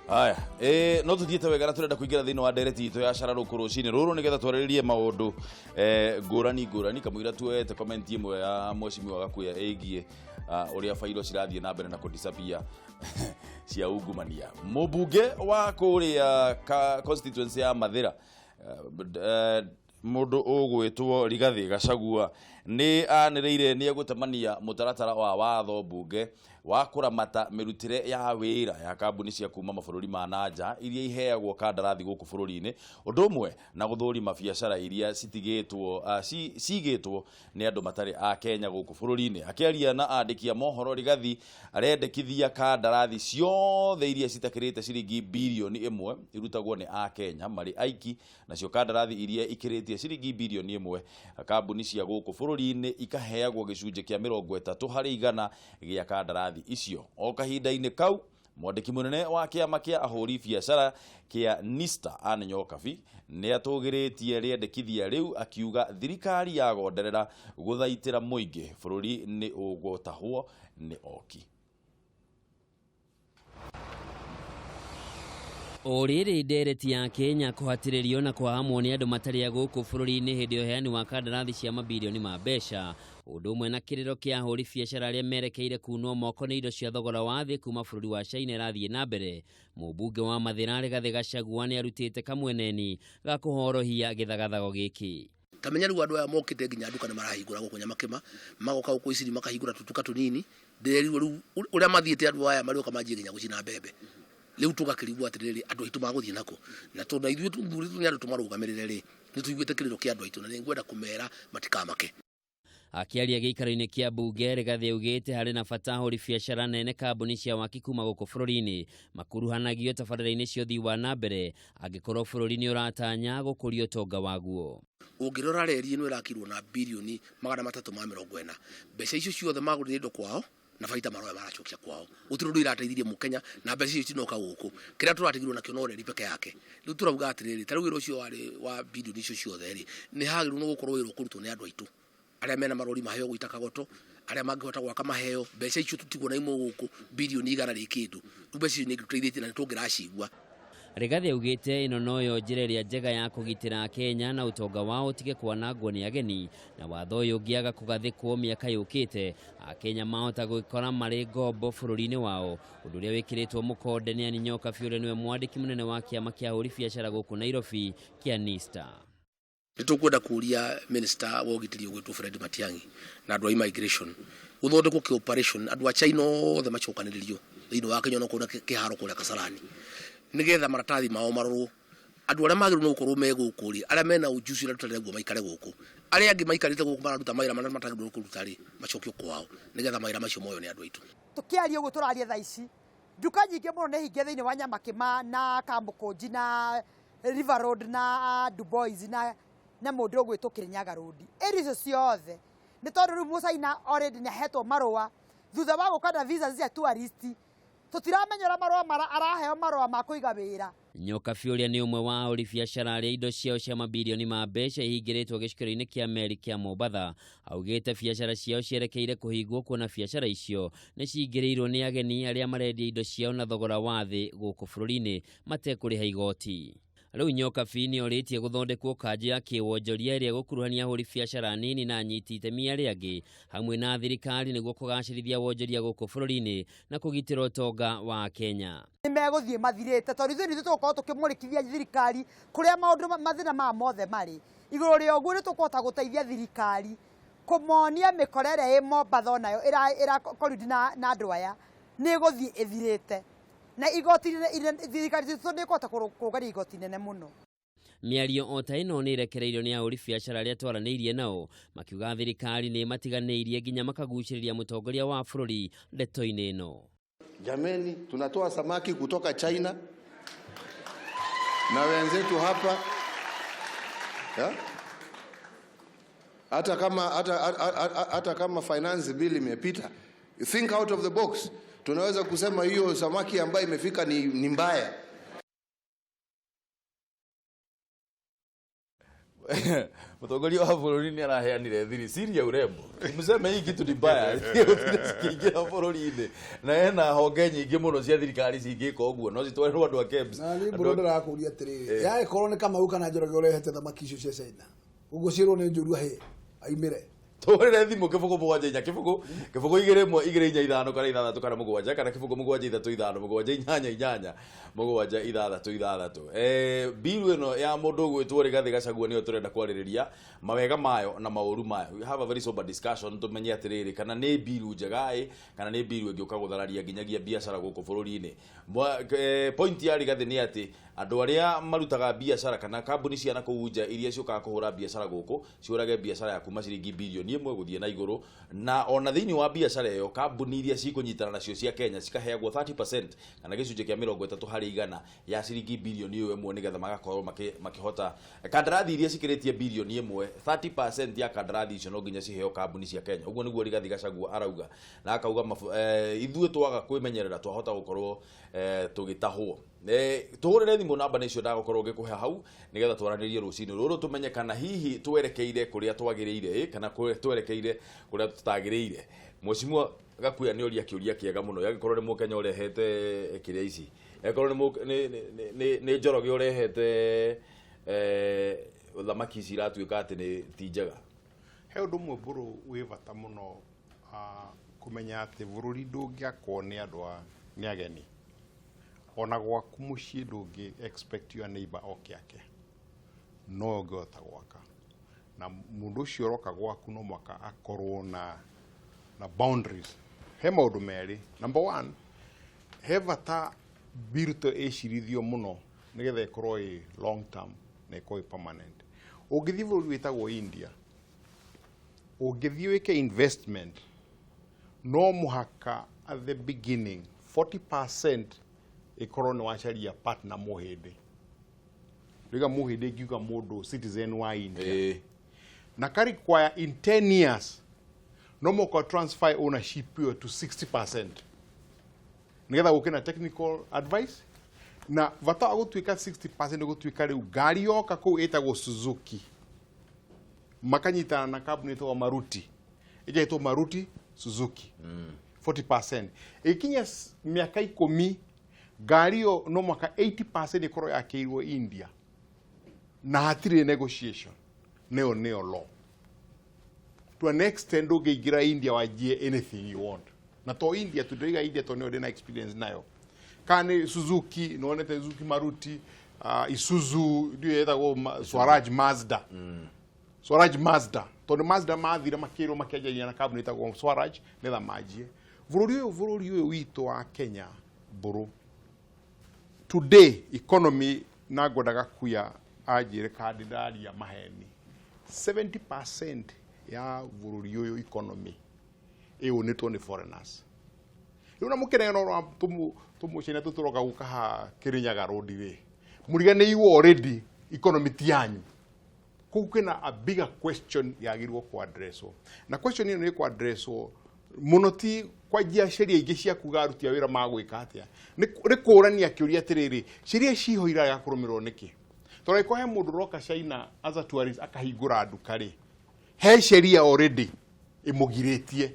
Haya, no tuthiĩte wega na tũrenda kũingĩra thĩinĩ wa ndereti itũ ya cara rũkũ rũcinĩ rũrũ nĩgetha twarĩrĩrie maũndũ ngũrani ngũrani. Kamũira tuoete comment ĩmwe ya mheshimiwa Gakuya ĩgiĩ ũrĩa bairo cirathiĩ na mbere na kũdisappear cia ungumania. Mũmbunge wa kũrĩa constituency ya Mathĩra, mũndũ ũgwĩtwo Rigathĩ Gachagua nĩ anĩrĩire nĩ egũtemania mũtaratara wa watho mbunge wa kũramata mĩrutĩre ya wĩra ya kambuni cia kuma mabũrũri ma nanja iria iheagwo kandarathi gũkũ bũrũri-inĩ, ũndũ ũmwe na gũthũrima biacara iria citigĩtwo cigĩtwo nĩ andũ matarĩ a Kenya gũkũ bũrũri-inĩ. Akĩaria na andĩki a mohoro, Rigathi arendekithia kandarathi ciothe iria citakĩrĩte ciringi birioni 1 irutagwo nĩ a Kenya marĩ aiki, nacio kandarathi iria ikĩrĩtie ciringi birioni 1 kambuni cia gũkũ bũrũri-inĩ ikaheagwo gĩcunjĩ kĩa 30% gĩa kandarathi icio. O kahinda-inĩ kau, mwandĩki mũnene wa kĩama kĩa ahũri biacara kĩa Nista Anne Nyokabi nĩ atũgĩrĩtie rĩendekithia rĩu, akiuga thirikari yagonderera gũthaitĩra mũingĩ bũrũri nĩ ũgũtahwo nĩ oki. O rĩrĩ ndereti ya Kenya kũhatĩrĩrio na kũhahamwo nĩ andũ matarĩ a gũkũ bũrũri-inĩ hĩndĩ ya ũheani wa kandarathi cia mabirioni ma mbeca, ũndũ ũmwe na kĩrĩro kĩa ahũri biacara arĩa merekeire kunwo moko nĩ indo cia thogora wa thĩ kuma bũrũri wa China ĩrathiĩ na mbere, mũmbunge wa Mathĩra Rigathĩ Gachagua nĩ arutĩte kamweneni ga kũhorohia gĩthagathago gĩkĩ. Tamenya rĩu andũ aya mokĩte nginya nduka nĩ marahingũra gũkũ Nyamakĩma, magoka gũkũ Isiri makahingũra tũtuka tũnini. Ndĩrerirwo rĩu ũrĩa mathiĩte andũ aya marĩũka manjie nginya gũcina mbembe. Rĩu tũgakĩrigwo atĩrĩrĩ, andũ aitũ magũthiĩ nako? Na tondũ na ithuĩ tũthurĩtwo nĩ andũ tũmarũgamĩrĩre rĩ, nĩ tũiguĩte kĩrĩro kĩa andũ aitũ na nĩ ngwenda kũmera matikamake. Akĩaria gĩikaro-inĩ kĩa mbunge, Rigathĩ augĩte harĩ na bata ahũri biacara nene kambuni cia waki kuma gũkũ bũrũri-inĩ makuruhanagio tabarĩra-inĩ cia ũthii wa na mbere angĩkorwo bũrũri nĩ ũratanya gũkũria ũtonga waguo. Ũngĩrora reri ĩno ĩrakirwo na birioni 340, mbeca icio ciothe magũrire indo kwao na baita maroya maracokia kwao. Gũtirĩ ũndũ irateithirie mũkenya na mbeca icio itinoka gũkũ. Kĩrĩa tũratigirwo nakĩo no reri peke yake. Rĩu tũrauga atĩrĩrĩ, ta rĩu wĩra ũcio warĩ wa birioni icio ciothe rĩ, nĩ hagĩrĩirwo nĩ gũkorwo wĩra ũkũrutwo nĩ andũ aitũ arĩa mena marori maheo gũita kagoto, arĩa mangĩhota gwaka maheo. Mbeca icio tũtigwo na imwe gũkũ birioni 100 rĩ kĩndũ. Rĩu mbeca icio nĩ ingĩtũteithĩtie na nĩ tũngĩracigua. Rigathĩ augĩte ĩno noyo njĩra ĩrĩa njega ya kũgitĩra Kenya na ũtonga wao ũtige kwanangwo nĩ ageni, na watho ũyũ ũngĩaga kũgathĩkwo mĩaka yũkĩte Akenya mahota gwĩkora marĩ ngombo bũrũri-inĩ wao, ũndũ ũrĩa wĩkĩrĩtwo mũkonde nĩ Anne Nyokabi ũrĩa nĩwe mwandĩki mũnene wa kĩama kĩa ahũri biacara gũkũ Nairobi kĩa Nista. Nĩ tũkwenda kũria minister wa ũgitĩri ũgwĩtwo Fred Matiang'i na andũ a immigration gũthondekwo kĩ operation, andũ a China othe macokanĩrĩrio thĩinĩ wa Kenya, onokorwo na kĩharo kũrĩa Kasarani, nĩgetha maratathi mao marorwo. Andũ arĩa magĩrĩirwo nĩ gũkorwo me gũkũ rĩ, arĩa mena ujuzi ũrĩa tũtarĩ naguo maikare gũkũ, arĩa angĩ maikarĩte gũkũ mararuta mawĩra marĩa matagĩrĩirwo kũruta rĩ, macokio kwao nĩgetha mawĩra macio moywo nĩ andũ aitũ. Tũkĩaria ũguo tũraria thaa ici, nduka nyingĩ mũno nĩ hinge thĩinĩ wa Nyamakĩma na Kamũkũnji na River Road na Dubois na mũndũ ũgwĩtwo Kĩrĩnyaga Road. Area icio ciothe nĩ tondũ rĩu Mũcaina already nĩ ahetwo marũa thutha wa gũka na visa cia tourist. Tũtiramenya ũrĩa marũa mara araheo marũa ma kũiga wĩra. Nyokabi ũrĩa nĩ ũmwe wa ahũri biacara arĩa indo ciao cia mabirioni ma mbeca ihingĩrĩtwo gĩcukĩro-inĩ kĩa meri kĩa Mombatha augĩte biacara ciao cierekeire kũhingwo kuona biacara icio nĩ cingĩrĩirwo nĩ ageni arĩa marendia indo ciao na thogora wa thĩ gũkũ bũrũri-inĩ matekũrĩha igoti. Rĩu Nyokabi nĩ orĩtie gũthondekwo kanjũ ya kĩwonjoria ĩrĩa ĩgũkuruhania ahũri biacara nini na anyiti itemi arĩa angĩ hamwe na thirikari nĩguo kũgacĩrithia wonjoria gũkũ bũrũri-inĩ na kũgitĩra ũtonga wa Kenya. Nĩ megũthiĩ mathirĩte tondũ ithuĩ nĩ tũgũkorwo tũkĩmũrĩkithia thirikari kũrĩa maũndũ mathĩna maya mothe marĩ. Igũrũ rĩa ũguo nĩ tũkũhota gũteithia thirikari kũmonia mĩkora ĩrĩa ĩ Mombatha onayo ĩra collude na andũ aya nĩ ĩgũthiĩ ĩthirĩte. Na igoti thirikari citũ nĩ ĩkũhota kũũngania igoti inene mũno. Mĩario o ta ĩno nĩ ĩrekereirio nĩ ahũri biacara arĩa twaranĩirie nao makiuga thirikari nĩ ĩmatiganĩirie nginya makagucĩrĩria mũtongoria wa bũrũri ndeto-inĩ ĩno. Jameni, tunatoa samaki kutoka China na wenzetu hapa ya? Hata kama finance bill imepita, think out of the box. Tunaweza kusema hiyo samaki ambayo imefika ni mbaya. Mũtongoria wa bũrũri nĩ araheanire thiri siri ya urembo. Mseme hii kitu ni mbaya, gũtirĩ cikĩingĩra bũrũri-inĩ, na hena honge nyingĩ mũno cia thirikari cingĩka ũguo, no citwarĩrwo andũ a KEBS. Na niĩ Andũ mbũrũ ndĩrakũria atĩrĩrĩ, yagĩkorwo nĩ Kamau kana Njoroge ũrehete thamaki icio cia China, ũguo ciĩrwo nĩ njũru ahĩe aimĩre. Tũhũrĩre thimũ 0 7 4 0 0 2 1 2 4 5 kana 6 kana 7 kana 0 7 3 5 7 8 8 7 6 6. Biru ĩno ya mũndũ ũgwĩtwo Rigathĩ Gachagua nĩyo tũrenda kwarĩrĩria mawega mayo na maũru mayo. We have a very sober discussion, tũmenye atĩrĩrĩ, kana nĩ biru njega ĩ, kana nĩ biru ĩngĩũka gũthararia nginyagia biacara gũkũ bũrũri-inĩ. Point ya Rigathĩ nĩ atĩ andũ arĩa marutaga biacara kana kambuni cia na kũu nja iria ciũkaga kũhũra biacara gũkũ ciũrage biacara ya kuma ciringi bilioni 1 gũthiĩ na igũrũ, na ona thĩinĩ wa biacara ĩyo kambuni iria cikũnyitana nacio cia Kenya cikaheagwo 30% kana gĩcunjĩ kĩa 30% ya ciringi bilioni ĩyo 1, nĩgetha magakorwo makĩhota kandarathi iria cikĩrĩtie bilioni 1, 30% ya kandarathi icio no nginya ciheo kambuni cia Kenya. Ũguo nĩguo Rigathi Gachagua arauga, na akauga ithuĩ twaga kwĩmenyerera twahota gũkorwo tũgĩtahwo. Tũhũrĩre thimũ, namba nĩ icio ndagũkorwo ngĩkũhe hau, nĩgetha twaranĩrie rũcinĩ rũrũ, tũmenye kana hihi twerekeire kũrĩa twagĩrĩire ĩ, kana twerekeire kũrĩa tũtagĩrĩire. Mheshimiwa Gakuya nĩ oria kĩũria kĩega mũno, yagĩkorwo nĩ mũkenya ũrehete kĩrĩa ici, angĩkorwo nĩ Njoroge ũrehete thamaki ici iratuĩka atĩ nĩ ti njega. He ũndũ ũmwe mbũrũ wĩ bata mũno, kũmenya atĩ bũrũri ndũngĩakwo nĩ andũ a nĩ ageni. Ona gwaku mũciĩ ndũngĩ expect your neighbor oke ake, no ũngĩhota gwaka na mũndũ ũcio ũroka gwaku no mũhaka akorwo na boundaries. He maũndũ merĩ. Number one, he bata bill to ĩcirithio mũno nĩgetha ĩkorwo ĩ long term na ĩkorwo ĩ permanent. Ũngĩthiĩ bũrũri wĩtagwo India, ũngĩthiĩ wĩke investment, no mũhaka at the beginning 40% ĩkorwo nĩ wacaria partner mũhĩndĩ. Rĩga mũhĩndĩ ngiuga mũndũ citizen wa India. Na ka require in 10 years no mũhaka transfer ownership ĩyo to 60% nĩgetha gũke na technical advice, na bata wa gũtuĩka 60% nĩ gũtuĩka rĩu ngari yoka kũu ĩtagwo Suzuki, makanyitana na kambuni ĩtagwo Maruti, ĩgetwo Maruti Suzuki, 40%. Ĩkinya mĩaka 10, ngari ĩyo no mwaka 80% ĩkorwo yakĩirwo India na hatirĩ negotiation. Nĩyo law to an extent. Ndũngĩingĩra India wanjie anything you want, na to India tu, ndĩraiga India to nĩyo ndĩna experience nayo. Kana nĩ Suzuki, nĩwonete Suzuki, Maruti, Isuzu, ndiũ ĩtagwo Swaraj Mazda. Swaraj Mazda, tondũ Mazda mathire makĩrwo makĩanjagia na kambuni ĩtagwo Swaraj nĩgetha manjie bũrũri ũyũ witũ wa Kenya. Mbũrũ today economy, na ngwendaga kuya anjĩre kandi ndaria maheni, 70% ya bũrũri ũyũ economy ĩũnĩtwo nĩ foreigners. Rĩu na mũkĩnegena ũhoro wa tũmũcina tũtũroka gũka haha Kĩrĩnyaga road rĩ, mũriganĩirwo already economy ti yanyu. Kũu kwĩna a bigger question yagĩrĩirwo kũaddresswo, na question ĩyo nĩ kũaddresswo mũno, ti kwanjia sheria ingĩ cia kuga aruti a wĩra magwĩka atĩa, nĩ kũrania kĩũria atĩrĩrĩ, sheria ciho iraga kũrũmĩrĩrwo nĩkĩ? Tondũ angĩkorwo he mũndũ ũroka China as a tourist akahingũra nduka rĩ, he sheria already ĩmũgirĩtie.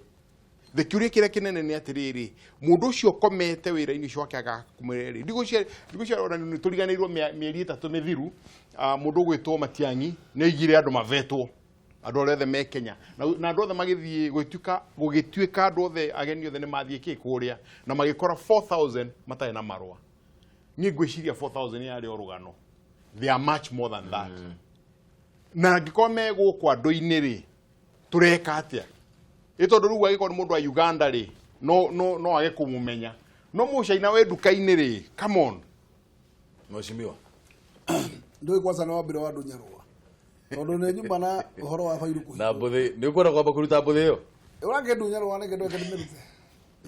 The kĩũria kĩrĩa kĩnene nĩ atĩrĩrĩ, mũndũ ũcio ũkomete wĩra-inĩ ũcio wake agakumĩre rĩ? Ndigũcia ona nĩ tũriganĩirwo mĩeri 3 mĩthiru, mũndũ ũgwĩtwo Matiang'i nĩ oigire andũ mavetwo, andũ arĩa othe me Kenya, na andũ othe magĩthiĩ, gũgĩtuĩka andũ othe ageni othe nĩ mathiĩ kĩ kũrĩa na magĩkora 4000 matarĩ na marũa. Niĩ ngwĩciria 4000 yarĩ o rũgano, they are much more than that. Na angĩkorwo me gũkũ andũ-inĩ rĩ, tũreka atĩa? Ĩ tondũ rĩu angĩkorwo nĩ mũndũ wa Uganda rĩ, no age kũmũmenya, no mũcaina wĩ nduka-inĩ rĩ, come on. Mheshimiwa. Ndũĩ kwanza nĩ wambire wa ndũnyarũa tondũ nĩ nyuma na ũhoro wa bairũ Na kũhingwo. Mbũthĩ nĩ ũkwenda kwamba kũruta mbũthĩ ĩyo? Ũrakĩndunyarũa nĩ kĩndũ ndĩmĩrute.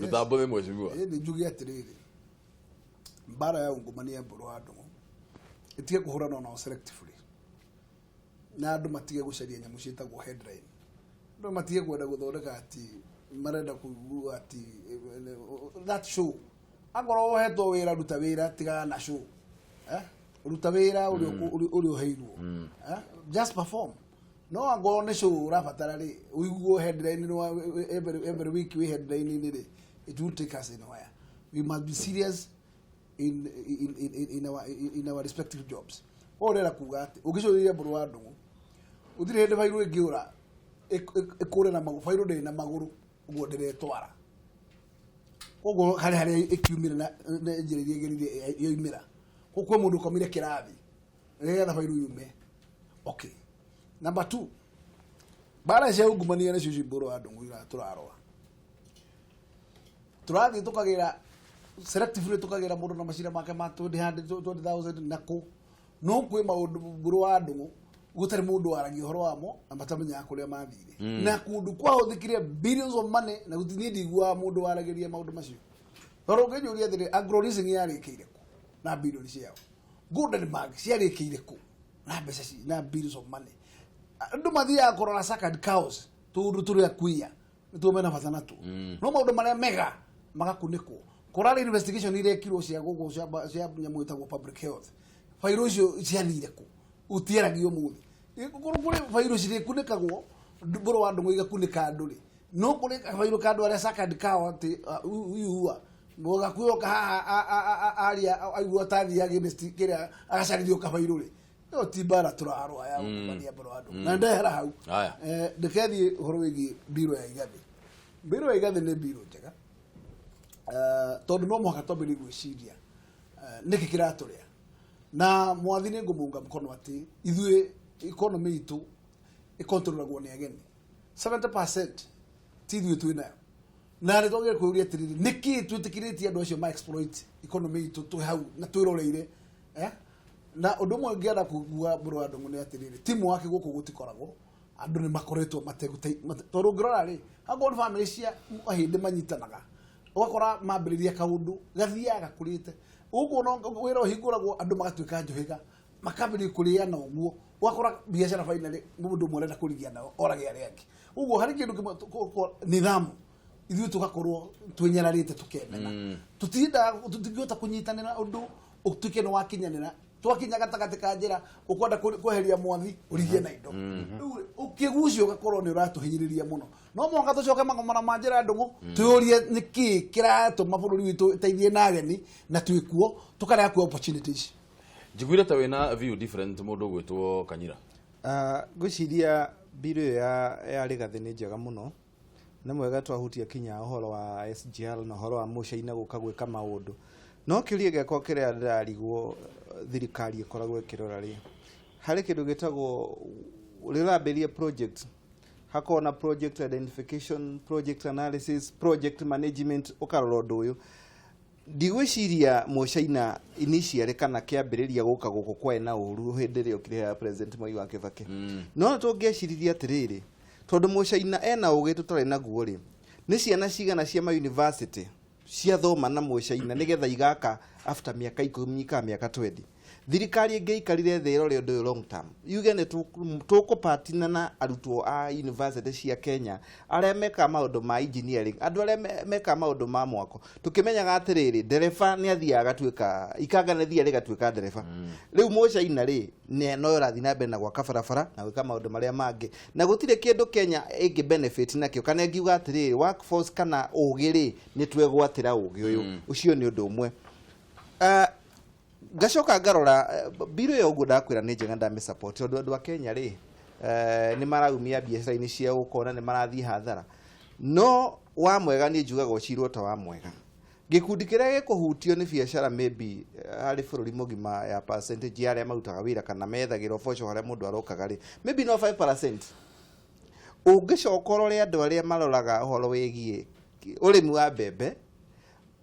Ruta mbũthĩ, mheshimiwa. Ĩĩ, njuge atĩrĩrĩ, mbara ya ungumania, mbũrũ wa ndũng'ũ, ĩtige kũhũranwo nao selectively, na andũ matige gũcaria nyamũ ciĩtagwo headline. Andũ matige kwenda gũthondeka atĩ marenda kũigua atĩ that show. Akorwo ũhetwo wĩra, ruta wĩra, tigana na show. Eh? Ruta wĩra ũrĩa ũheirwo. Just perform. No angorwo nĩ show ũrabatara rĩ, ũiguo headline every week wĩ headline-inĩ rĩ, it won't take us anywhere. We must be serious in our respective jobs. Ũũ ũrera kuga atĩ ũngĩcũrĩria Mbũrũ wa Ndũng'ũ, gũtirĩ hĩndĩ bairũ ĩngĩũra ĩkũre na magũrũ. Bairũ ndĩrĩ na magũrũ, ũguo ndĩretwara. Koguo harĩ harĩa ĩkiumĩra na njĩra iria ĩgerire yoimĩra. Koguo kwĩ mũndũ ũkomire kĩrathi nĩgetha bairũ yume. Okay, number two, mbara cia ungumania nĩcio ici Mbũrũ wa Ndũng'ũ tũrarũa. Tũrathiĩ tũkagĩra selectively, tũkagĩra mũndũ na macira make ma 20,000 na kũ, no kwĩ maũndũ, Mbũrũ wa Ndũng'ũ, gũtarĩ mũndũ waragia ũhoro wamo na matamenyaga kũrĩa mathire na kũndũ kwahũthĩkire billions of money, na gũtirĩ niĩ ndiguaga mũndũ waragĩria maũndũ macio. Tondũ ũngĩnjũria atĩrĩ, Agro Leasing yarĩkĩire kũ na bilioni ciao? Golden Bank ciarĩkĩire kũ na mbeca na billions of money? Andũ mathiaga kũrora sacred cows, tũndũ tũrĩa kuia nĩtuo mena bata natuo, no maũndũ marĩa mega magakunĩkwo. Kũrarĩ investigation irekirwo cia gũkũ cia nyamũ ĩtagwo public health. Bairũ icio ciathire kũ? Ũtiaragio ũmũthĩ. Kũrĩ bairũ cirĩkunĩkagwo, Mbũrũ wa Ndũng'ũ igakunĩka andũ rĩ, no kũrĩ bairũ ka andũ arĩa sacred cow, atĩ uyua gakuoka haha aria aigua tathi against kĩrĩa agacarĩrio kabairũ rĩ, ĩyo ti mbara tũrarũa ya ungumania, Mbũrũ wa Ndũng'ũ, na ndehera hau. Haya. Ndĩkethiĩ ũhoro wĩgiĩ mbirũ ya Igathĩ. Mbirũ ya Igathĩ nĩ mbirũ njega, tondũ no mũhaka twambĩrĩrie gwĩciria nĩkĩ kĩratũrĩa. Na mwathi nĩ ngũmũnga mũkono atĩ ithuĩ economy itũ ĩkontrolagwo nĩ ageni 70%, ti ithuĩ twĩ nayo. Na nĩ twagĩrĩire kwĩyũria atĩrĩrĩ, nĩkĩ twĩtĩkĩrĩtie andũ acio ma exploit economy itũ twĩ hau na twĩroreire, eh? Na ũndũ ũmwe ngĩenda kuga, Mbũrũ wa Ndũng'ũ, nĩ atĩrĩrĩ, timu wake gũkũ gũtikoragwo andũ nĩ makoretwo tondũ ũngĩrora rĩ, akorwo nĩ bamĩrĩ cia ahĩndĩ manyitanaga, ũgakora mambĩrĩria kaũndũ gathiaga gakũrĩte ũguo, no wĩra ũhingũragwo, andũ magatuĩka njũhĩga, makambĩrĩria kũrĩana ũguo, ũgakora biacara finally mũndũ ũmwe arenda kũrigia nao orage arĩa angĩ. Ũguo harĩ kĩndũ kĩmwe nidhamu, ithuĩ tũgakorwo twĩnyararĩte, tũkemena, tũtindaga tũtingĩhota kũnyitanĩra ũndũ ũtuĩke nĩ wakinyanĩra. Twakinya gatagatĩ ka njĩra, ũkwenda kweheria mwathi ũrigie na indo rĩu, ũkĩgucio ũgakorwo nĩ ũratũhinyĩrĩria mũno. No mũhaka tũcoke magomano ma njĩra ndũng'ũ, twĩyũrie nĩkĩ kĩratũma bũrũri witũ ĩteithie na ageni na twĩkuo tũkarega kuo opportunities. Njiguire ta wĩna view different, mũndũ ũgwĩtwo Kanyira. Ngwĩciria mbirũ ĩyo ya Rigathĩ nĩ njega mũno. Nĩ mwega twahutia kinya ũhoro wa SGR na ũhoro wa mũcaina gũka gwĩka maũndũ, no kĩũria gĩakwa kĩrĩa ndĩrarigwo, thirikari ĩkoragwo ĩkĩrora rĩ, harĩ kĩndũ gĩtagwo rĩrĩa ũrambĩrĩria project, hakorwo na project identification, project analysis, project management, ũkarora ũndũ ũyũ. Ndigwĩciria mũcaina initially kana kĩambĩrĩria gũka gũkũ kwarĩ na ũru hĩndĩ ĩrĩa okire ya President Mwai wa Kibaki, no tũngĩeciririe atĩrĩrĩ, tondũ mũcaina ena ũgĩ tũtarĩ naguo rĩ, nĩ ciana cigana cia ma university ciathoma na mũcaina nĩgetha igaka after mĩaka 10 kana mĩaka 20? Thirikari ĩngĩikarire thĩ ĩrore ũndũ ũyũ long term, yuge nĩ tũkũpatina na arutwo a university cia Kenya arĩa mekaga maũndũ ma engineering, andũ arĩa mekaga maũndũ ma mwako, tũkĩmenyaga atĩrĩrĩ, ndereba nĩ athiaga agatuĩka ikanga, nĩ athiaga rĩgatuĩka ndereba. Rĩu mũcaina rĩ, no ũrathiĩ na mbere na gwaka barabara na gwĩka maũndũ marĩa mangĩ, na gũtirĩ kĩndũ Kenya ĩngĩ benefit nakĩo kana ĩngiuga atĩrĩrĩ, workforce kana ũgĩ rĩ, nĩ twegwatĩra ũgĩ ũyũ. Ũcio nĩ ũndũ ũmwe. Ngacoka ngarora mbirũ ĩyo ũguo ndakwĩra nĩ njega, ndamĩ support, tondũ andũ a Kenya rĩ, nĩ maraumia biacara-inĩ ciao, ũkona nĩ marathiĩ hathara. No wa mwega niĩ njugaga ũcirwo ta wa mwega gĩkundi kĩrĩa gĩkũhutio nĩ biacara, maybe harĩ bũrũri mũgima ya percentage ya arĩa marutaga wĩra kana methagĩra ũboco harĩa mũndũ arokaga rĩ, maybe no 5%. Ũngĩcoka ũrore andũ arĩa maroraga ũhoro wĩgiĩ ũrĩmi wa mbembe,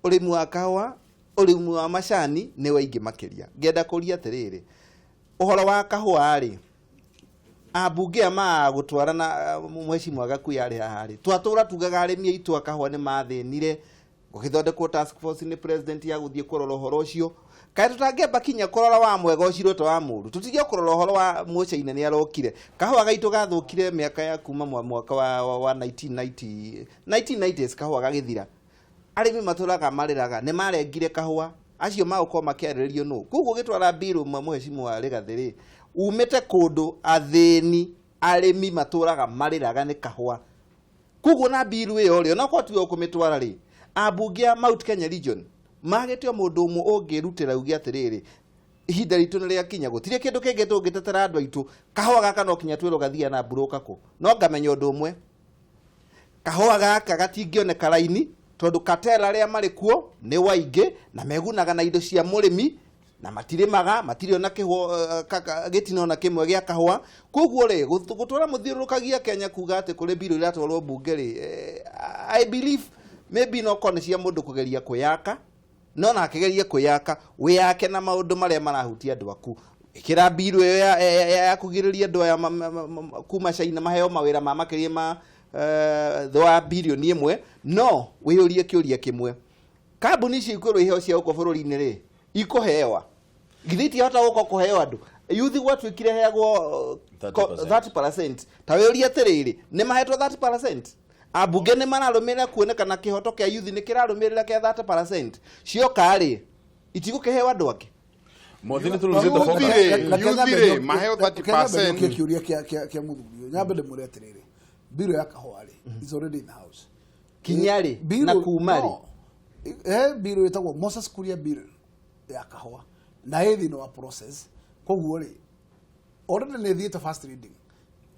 ũrĩmi wa kahũa, ũrĩmi wa macani, nĩ waingĩ makĩria. Ngenda kũria atĩrĩrĩ, ũhoro wa kahũa rĩ, ambunge aya magaga gũtwarana, mheshimiwa Gakuya arĩ haha rĩ, twatũra tugaga arĩmi aitũ a kahũa nĩ mathĩnire, gũgĩthondekwo task force nĩ president ya gũthiĩ kũrora ũhoro ũcio. Kaĩ tũtangĩamba kinya kũrora wa mwega ũcirwo ta wa mũru, tũtige kũrora ũhoro wa mũcaina nĩ arokire? Kahũa gaitũ gathũkire mĩaka ya kuma mwaka wa 1990, 1990s, kahũa gagĩthira. Arĩmi matũraga marĩraga nĩ marengire kahũa. Acio magũkorwo makĩarĩrĩrio nũ? Koguo ũgĩtwara bill ũmwe, mũhecimu wa Rigathĩ rĩ, umĩte kũndũ athĩni arĩmi matũraga marĩraga nĩ kahũa. Koguo na bill ĩyo rĩ, onakorwo tiwe ũkũmĩtwara rĩ, ambunge a Mount Kenya region magĩte o mũndũ ũmwe ũngĩrutĩra uge atĩrĩrĩ, ihinda ritũ nĩ rĩakinya, gũtirĩ kĩndũ kĩngĩ tũngĩtetera andũ aitũ. Kahũa gaka no kinya twĩrwo gathia na mburũka kũ. No ngamenya ũndũ ũmwe, kahũa gaka gatingĩoneka raini tondũ katera arĩa marĩ kuo nĩ waingĩ na megunaga na indo cia mũrĩmi na matirĩmaga, matirĩ ona kĩhũa gĩtina ona kĩmwe gĩa kahũa. Koguo rĩ, gũtũra mũthiũrũrũkagia Kenya kuga atĩ kũrĩ bill iratwarwo mbunge rĩ, I believe maybe no korwo nĩ cia mũndũ kũgeria kwĩyaka, no na akĩgeria kwĩyaka, wĩyake na maũndũ marĩa marahutia andũ aku. Ĩkĩra bill ĩyo ya kũgirĩrĩria andũ aya kuma China maheo mawĩra ma makĩria ma thĩ wa birioni 1. No wĩyũrie kĩũria kĩmwe, kambuni icio ikwĩrwo iheo cia gũkũ bũrũri-inĩ rĩ, ikũhewa githĩ itiahota gũka kũheo andũ yuthi gwatuĩkire heagwo 30%. 30%. Ta wĩũrie atĩrĩrĩ, nĩ mahetwo 30%? Ambunge nĩ mararũmĩrĩra kuonekana kĩhoto kĩa yuthi nĩ kĩrarũmĩrĩra kĩa 30% cioka rĩ, itigũkĩheo andũ angĩ? Mwathi nĩ tũrutĩte Yuthi focus. rĩ, yuthi rĩ, maheo 30%. Kĩũria kĩa mũthuri ũyũ, nyambe ndĩmwĩre atĩrĩrĩ, bill ya kahũa rĩ is already in the house. Kinya rĩ? Bill- Na kuma rĩ? No. He bill ĩtagwo Moses Kuria bill ya kahũa na ĩ thĩinĩ wa process. Koguo rĩ, already nĩ ĩthiĩte first reading,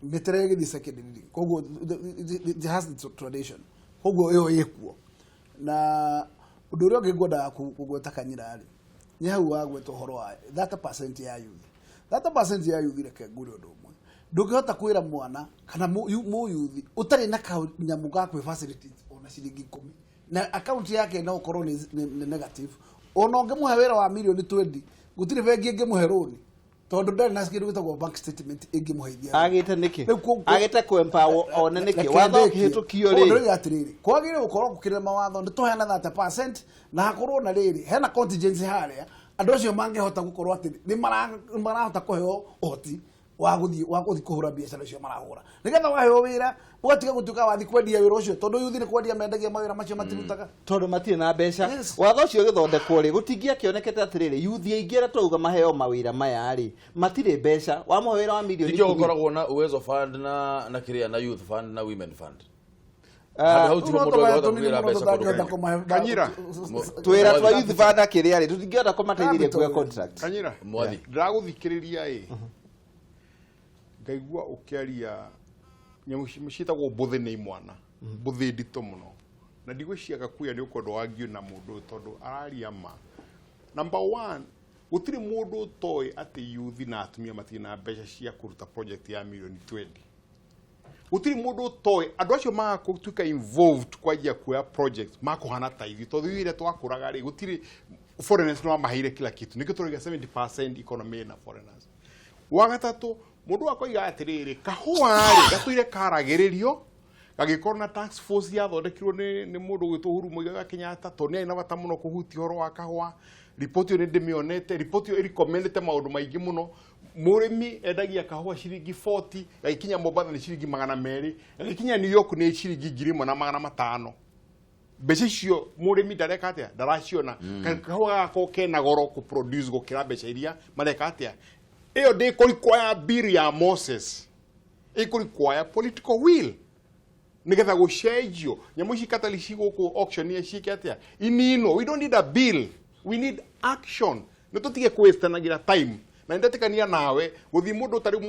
mĩtere ĩgĩthiĩ second reading. Koguo it has its tradition. Koguo ĩyo ĩkuo. Na ũndũ ũrĩa ũngĩ ngwendaga kũgweta kanyira rĩ, nĩ hau wagweta ũhoro wa 30% ya youth. 30% ya youth, reke ngwĩre ũndũ ũmwe, ndũngĩhota kwĩra mwana kana mũyuthi ũtarĩ na kanyamũ ga kwĩ facilitate ona ciringi 10 na akaunti yake no ũkorwo nĩ negative, ona ũngĩmũhe wĩra wa mirioni 20, gũtirĩ bengi ĩngĩmũhe rũni tondũ ndarĩ na kĩndũ gĩtagwo bank statement ĩngĩmũheithia. Agĩte nĩkĩ? Rĩu Agĩte kũ-empower one nĩkĩ? Reke Watho ndĩkie. ũkĩhĩtũkio Koguo rĩ, ndĩroiga atĩrĩrĩ, kwagĩrĩire gũkorwo gũkĩrĩ mawatho nĩ tũheana 30% na hakorwo na rĩrĩ hena contingency harĩa andũ acio mangĩhota gũkorwo atĩ nĩ marahota kũheo ũhoti wa gũthiĩ kũhũra biacara icio marahũra, nĩgetha waheo wĩra ũgatiga gũtuĩka wathi kwendia wĩra ũcio, tondũ yuthi nĩ kwendia mendagia mawĩra macio, matirutaga. Tondũ matirĩ na mbeca. Yes. Watho ũcio ũgĩthondekwo rĩ, gũtingĩakĩonekete atĩrĩrĩ, yuthi aingĩ arĩa twauga maheo mawĩra maya rĩ, matirĩ mbeca. Wamũhe wĩra wa mirioni Nikĩo 10. gũkoragwo na Uwezo Fund na kĩrĩa na Youth Fund na Women Fund. Handũ hau tiho mũndũ angĩhota kũgĩra mbeca kũndũ kũngĩ. Kanyira. Twĩra twa youth fund akĩrĩa rĩ, tũtingĩhota kũmateithĩrĩria kuoya contract. Kanyira. Mwathi. Ndĩragũthikĩrĩria ĩ, ngaigua ũkĩaria nyamũ ciĩtagwo mbũthĩ nĩ imwana mbũthĩ nditũ mũno, na ndigwĩciria Gakuya nĩ ũkwenda wangio na mũndũ ũyũ tondũ araria ma. Number one, gũtirĩ mũndũ ũtoĩ atĩ yuthi na atumia matirĩ na mbeca cia kũruta project ya mirioni 20. Gũtirĩ mũndũ ũtoĩ andũ acio maga gũtuĩka involved kwanjia kuoya project makũhana ta ithuĩ, tondũ ithuĩ rĩrĩa twakũraga rĩ, gũtirĩ foreigners, no maheire kila kitu. Nĩkĩo tũrauga 70% economy ĩna foreigners. Wa gatatũ, mũndũ akoiga atĩrĩrĩ, kahũa rĩ gatũire karagĩrĩrio gagĩkorwo na task force yathondekirwo nĩ mũndũ ũgwĩtwo Uhuru Muigai wa Kenyatta, tondũ nĩ arĩ na bata mũno kũhutia ũhoro wa kahũa. Riboti ĩyo nĩ ndĩmĩonete. Riboti ĩyo ĩrecommendete maũndũ maingĩ mũno. Mũrĩmi endagia kahũa ciringi 40, gagĩkinya Mombatha nĩ ciringi 200, gagĩkinya New York nĩ ciringi 1500. Mbeca icio mũrĩmi ndareka atĩa? Ndaraciona. Kahũa gagakorwo kena goro kũ-produce gũkĩra mbeca iria mareka atĩa. Ĩyo ndĩkũrequire bill ya Moses, ĩkũrequire political will nigetha gũcenjio nyamũ ici katali cigũkũ auction ciĩke atĩa, ininwo. We don't need a bill, we need action. Nĩ tũtige kũwastanagira time. Na nĩndetĩkania nawe, gũthiĩ mũndũ tarĩ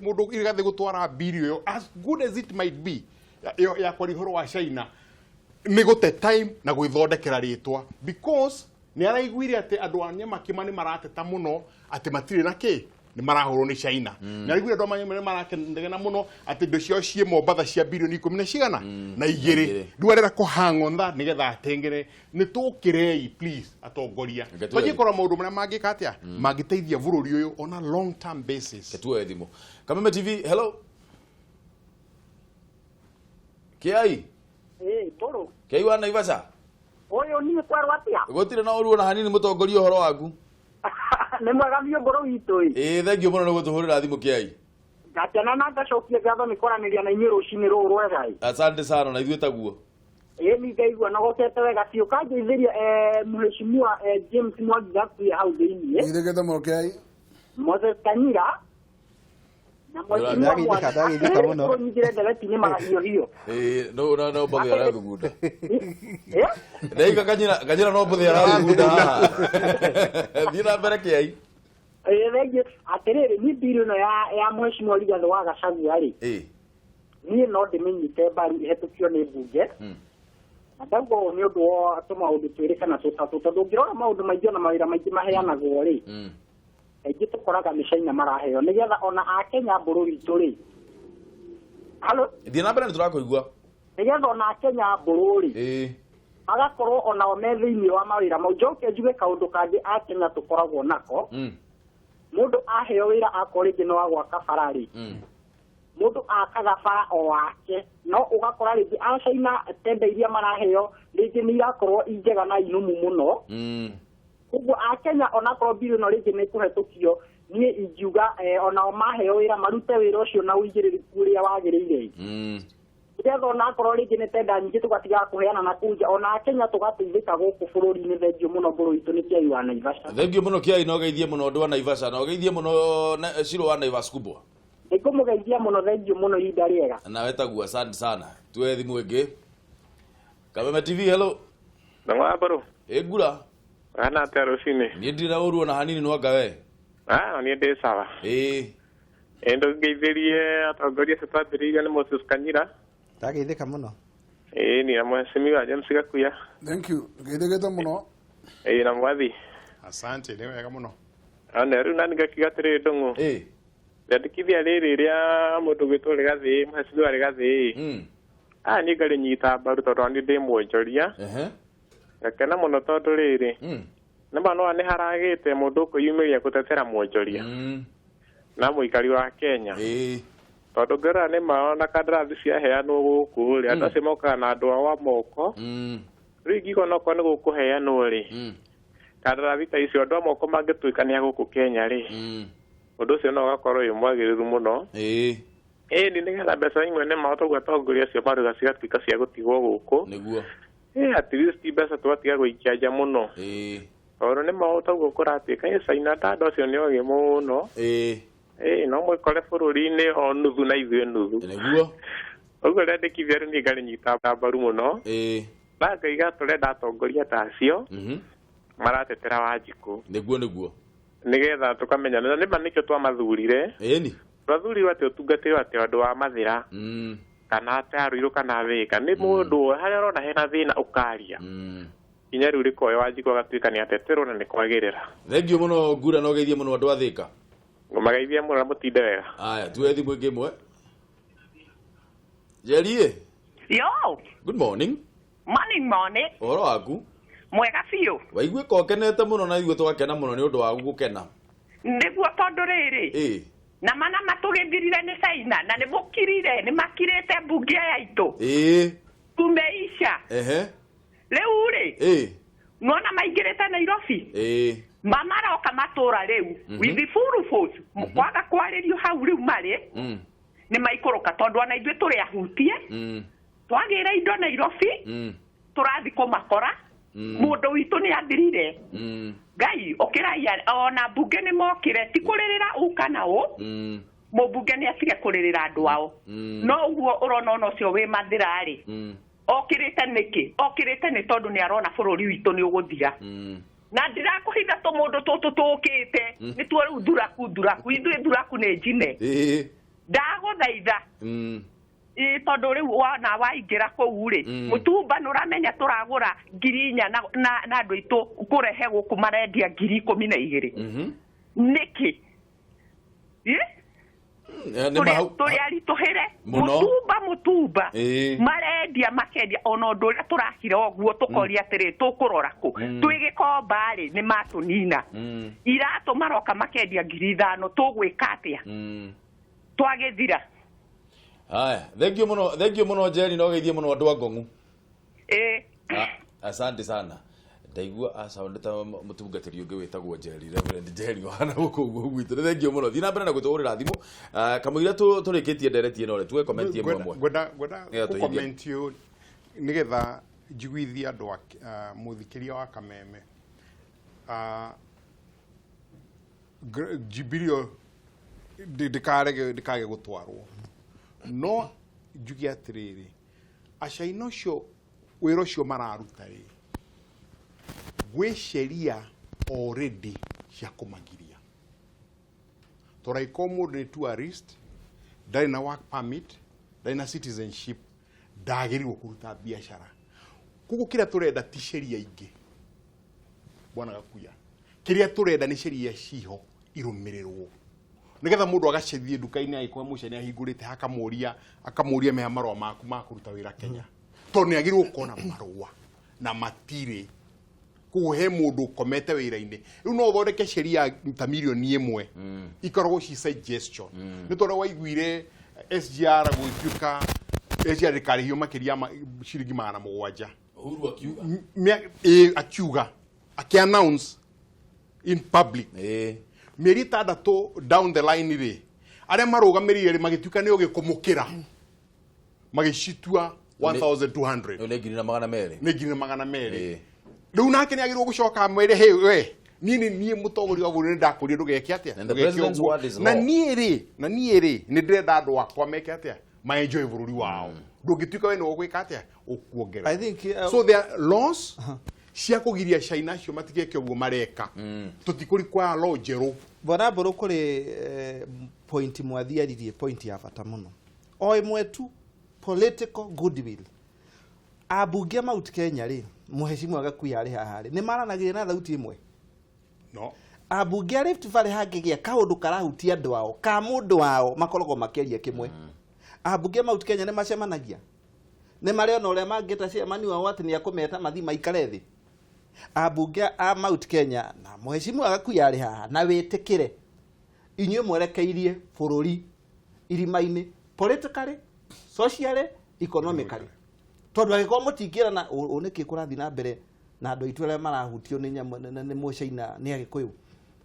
mũndũ irigathĩ gũtwara bill ĩyo, as good as it might be, ya kwaria ũhoro wa China, nĩ gũte time na gwĩthondekera rĩtwa, because nĩ araiguire atĩ andũ a Nyamakĩma nĩ marateta mũno atĩ matirĩ na kĩ, nĩ marahũrwo nĩ China. Nĩ araiguire andũ a Nyamakĩma nĩ marakenegena mũno atĩ indo ciao ciĩ Mombatha cia birioni ikũmi na cigana na igĩrĩ. Rĩu arenda kũ hang on that nĩgetha atengere. Nĩ tũkĩrei please, atongoria. Reke tuwe twanjie kũrora maũndũ marĩa mangĩka atĩa, mangĩteithia bũrũri ũyũ on a long term basis. Tuoe thimũ. Kameme TV, hello. Kiai. Ĩĩ, tũrũ. Kiai wa Naivasha. Ũyũ niĩ kwerwo atĩa? Gũtirĩ na ũru ona hanini, mũtongoria, ũhoro waku? Nĩ mwega biũ, ngũrũ witũ ĩ. Ĩĩ, thengiũ mũno nĩ gũtũhũrĩra thimũ, Kiai. Ngakena na ngacokia ngatho nĩ kwaranĩria na inyuĩ rũcinĩ rũrũ rwega ĩ. Asante sana, na ithuĩ taguo. Ĩĩ ni ngaigua nogokete wega biũ kangeithĩria mheshimiwa James Mwangi Gakuya hau thĩiniĩ. Geithĩkĩte mũno Kĩai. Moses Kanyira na mheshimiwa Ndageithĩka, ndageithĩka mũno. Mwangi ndereti-inĩ mahiũhio. Ĩĩ, no no no mbũthĩ arathugunda. Eh? Ndaiga Kanyira, Kanyira no mbũthĩ arathugunda haha. Thiĩ na mbere Kĩai. Ĩĩ thengiũ. Atĩrĩrĩ, niĩ bill ĩno ya mheshimiwa Rigathĩ wa Gachagua rĩ, niĩ no ndĩmĩnyite mbaru ĩhetũkio nĩ mbunge. Na ndauga ũũ nĩ ũndũ wa tũmaũndũ twĩrĩ kana tũtatũ, tondũ ũngĩrora maũndũ maingĩ ona mawĩra maingĩ maheanagwo rĩ, kaingĩ tũkoraga nĩ China maraheo nĩgetha ona akenya mbũrũ witũ rĩ. Halo? Thiĩ na mbere nĩ tũrakũigua. Nĩgetha ona akenya mbũrũ rĩ, magakorwo onao me thĩinĩ wa mawĩra mau. Njoke njuge kaũndũ kangĩ akenya tũkoragwo nako. Mũndũ aheo wĩra akorwo rĩngĩ nĩ wa gwaka bara rĩ, mũndũ akaga bara o wake, no ũgakora rĩngĩ acaina tenda iria maraheo rĩngĩ nĩ irakorwo i njega na inumu mũno. Koguo akenya onakorwo bill ĩno rĩngĩ nĩ ĩkũhetũkio, niĩ ingiuga onao maheo wĩra marute wĩra ũcio na ũigĩrĩrĩku ũrĩa wagĩrĩire. Nĩgetha onakorwo rĩngĩ nĩ tenda nyingĩ tũgatigaga kũheana na kũu nja, ona akenya tũgateithĩka gũkũ bũrũri-inĩ. Thengiũ mũno bũrũri witũ. Nĩ Kĩai wa Naivasha. Thengiũ mũno Kĩai, na ũgeithie mũno andũ a Naivasha, na ũgeithie mũno Ciro wa Naivas kubwa. Nĩngũmũgeithia mũno, thengiũ mũno, ihinda rĩega. Nawe taguo, asante sana. Tuoe thimũ ĩngĩ. Kameme TV, hello. Ndang'oya mbũrũ. Ĩ ngura. Hana atĩa rũcinĩ? Niĩ ndirĩ na ũru ona hanini, no anga we? Ah, niĩ ndĩ sawa. Ĩ ndũngeithĩrie atongoria acio twambĩrĩirie nĩ Moses Kanyira. Ndageithĩka mũno. Ĩ ni na mheshimiwa James Gakuya. Thank you. Geithĩkĩte mũno. Ĩ na Mwathi. Asante, nĩ wega mũno. Ona rĩu nani ngakiuga atĩrĩrĩ Ndũng'ũ. Rĩandĩkithia rĩrĩ rĩa mũndũ gwĩtwo Rigathĩ, mheshimiwa Rigathĩ. Ah, niĩ ngarĩnyita mbaru tondũ niĩ ndĩ mwonjoria. Ngakena mũno tondũ rĩrĩ, nĩma no nĩ haragĩte mũndũ ũkwĩyumĩria gũtetera mwonjoria na mũikari wa Kenya. Tondũ ngĩrora nĩ ma ona kandarathi ciaheanwo gũkũ rĩ, andũ acio mokaga na andũ ao a moko. Rĩu ingiuga onokorwo nĩ gũkũheanwo rĩ, kandarathi ta icio andũ a moko mangĩtuĩka nĩ a gũkũ Kenya rĩ, ũndũ ũcio no ũgakorwo wĩ mwagĩrĩru mũno. Ĩni nĩgetha mbeca imwe nĩ ma toguo atongoria acio maruga cigatuĩka cia gũtigwo gũkũ. Nĩguo. Ĩ at least mbeca tũgatiga gũikia nja mũno. Tondũ nĩ ma toguo kũratuĩka ĩ China ta andũ acio nĩ ogĩ mũno. Ĩ no mwĩkore bũrũri-inĩ o nuthu na ithuĩ nuthu. Nĩguo. Ũguo rĩandĩkithia rĩu niĩ ngarĩnyita mbaru mũno. Na ngaiga tũrenda atongoria ta acio maratetera Wanjikũ. Nĩguo nĩguo. Nĩgetha tũkamenya na nĩma nĩkĩo twamathurire. Ĩni. Twathurirwo atĩ ũtungatĩre atĩ andũ a Mathĩra. Kana atĩ a Ruiru kana Thĩka. Nĩ mũndũ harĩa ũrona hena thĩna ũkaria. Nginya rĩu rĩkoe Wanjikũ agatuĩka nĩ ateterwo na nĩ kwagĩrĩra. Thengiũ mũno ngura, na ũgeithie mũno andũ a Thĩka. Ngũmageithia mũno na mũtinde wega. Aya, tuoe thimũ ĩngĩ ĩmwe. Njeri. Yo. Good morning. Morning, morning. Ũhoro waku? Mwega biũ. Waiguĩka ũkenete mũno na ithuĩ tũgakena mũno nĩ ũndũ wa gũkena. Nĩguo tondũ rĩrĩ. Na mana matũgĩthirire nĩ China na nĩ mũkirire, nĩ makirĩte mbunge ya itũ. Tumeisha. Rĩu rĩ. Nĩwona maingĩrĩte Nairobi. Mamaroka matũra rĩu with full force. Kwaga kwarĩrio hau rĩu marĩ nĩ maikũrũka tondũ ona ithuĩ tũrĩ ahutie. Twagĩra indo Nairobi tũrathiĩ kũmakora. Mũndũ witũ nĩ athirire. Ngai ũkĩraia ona mbunge nĩ mokire ti kũrĩrĩra ũ kana ũ. Mũmbunge nĩ atige kũrĩrĩra andũ ao. No ũguo ũrona ona ũcio wĩ Mathĩra rĩ, okĩrĩte nĩkĩ? Okĩrĩte nĩ tondũ nĩ arona bũrũri witũ nĩ ũgũthira. Na ndirakũhitha tũmũndũ tũtũ tũkĩte nĩtuo rĩu thuraku thuraku, ithuĩ thuraku nĩ njine. Ndagũthaitha. Ĩ tondũ rĩu wona waingĩra kũu rĩ, mũtumba nĩ ũramenya tũragũra 4,000 na andũ aitũ kũrehe gũkũ marendia 12,000. Nĩkĩ? Ĩ? Tũrĩ aritũhĩre. Mũno. Mũtumba mũtumba. Marendia makendia ona ũndũ ũrĩa tũrakira ũguo tũkoria atĩrĩ tũkũrora kũ. Twĩ Gĩkomba rĩ nĩ matũnina. Iratũ maroka makendia 5,000, tũgwĩka atĩa? Twagĩthira. Haya, thengiũ mũno, thengiũ mũno Njeri, na ũgeithie mũno andũ a Ngong'u. Asante sana. Ndaigua asound ta mũtungatĩri ũngĩ wĩtagwo Njeri, Reverend Njeri wa na gũkũ ũguo gwitũ. Nĩ thengiũ mũno. Thiĩ na mbere na gũtũhũrĩra thimũ. Kamũira tũrĩkĩtie ndereti ĩno rĩ, tuwe comment ĩmwe ĩmwe. Ngwenda Nĩgetha tũhingie. gũcomment you Nĩgetha njiguithie andũ a mũthikĩria wa Kameme, bill ndĩkarege ndĩkage gũtwarwo, no njuge atĩrĩrĩ, acaina ũcio wĩra ũcio mararuta rĩ, gwĩ sheria already cia kũmagiria, tondũ angĩkorwo mũndũ nĩ tourist, ndarĩ na work permit, ndarĩ na citizenship, ndagĩrĩirwo kũruta biacara. Koguo kĩrĩa tũrenda ti sheria ingĩ, bwana Gakuya, kĩrĩa tũrenda nĩ sheria ciho irũmĩrĩrwo, nĩgetha mũndũ agacithiĩ nduka-inĩ, angĩkorwo mũca nĩ ahingũrĩte, akamũria akamũria meha marũa maku ma kũruta wĩra Kenya, tondũ nĩ agĩrĩirwo gũkorwo na marũa na matirĩ. Koguo he mũndũ ũkomete wĩra-inĩ. Rĩu no ũthondeke sheria ta 1,000,000 ikoragwo ci suggestion, nĩ tondũ waiguire SGR gũgĩtuĩka SGR ndĩkarĩhio makĩria ma ciringi 700. Uhuru akiuga. Ĩ, akiuga aki-announce in public. Mĩeri 6 down the line rĩ, arĩa marũgamĩrĩire rĩ magĩtuĩka nĩ ũgĩkũmũkĩra, magĩcitua 1200. Nĩ 1,200. Nĩ 1,200. Rĩu nake nĩ agĩrĩirwo gũcoka amwĩre, "Hey we, niĩ nĩ niĩ mũtongoria wa bũrũri, nĩ ndakũria ndũgeke atĩa?" And the Ndũgeke president's ũguo. word is Na law. niĩ rĩ nĩ ndĩrenda andũ akwa meke atĩa? Ma-enjoy bũrũri wao. Ndũngĩtuĩka we nĩ ũgwĩka atĩa, ũkuongerera. I think, So there are laws cia kũgiria China acio matigeke ũguo mareka. Tũtikũrikwaya law njerũ. Bwana Mbũrũ, kũrĩ point mwathiaririe, point ya bata mũno o ĩmwe tu, political goodwill. Ambunge a Mount Kenya rĩ, mũhecimu Gakuya arĩ haha rĩ, nĩ maranagĩria na thauti ĩmwe? No. Ambunge a Rift Valley hangĩgĩa kaũndũ karahutia andũ ao ka mũndũ wao, makoragwo makĩaria kĩmwe. Ambunge a Mount Kenya nĩ macemanagia? Nĩ marĩ ona ũrĩa mangĩta chairman wao atĩ nĩ akũmeta mathi maikare thĩ? Ambunge a Mount Kenya na mũhecimu Gakuya arĩ haha, na wĩtĩkĩre inyuĩ mwerekeirie bũrũri irima-inĩ, politically, socially, economically, tondũ angĩkorwo mũtingĩrana ũ nĩkĩ kũrathiĩ na mbere na andũ aitũ arĩa marahutio nĩ nyamũ nĩ mũcaina nĩ Agĩkũyũ?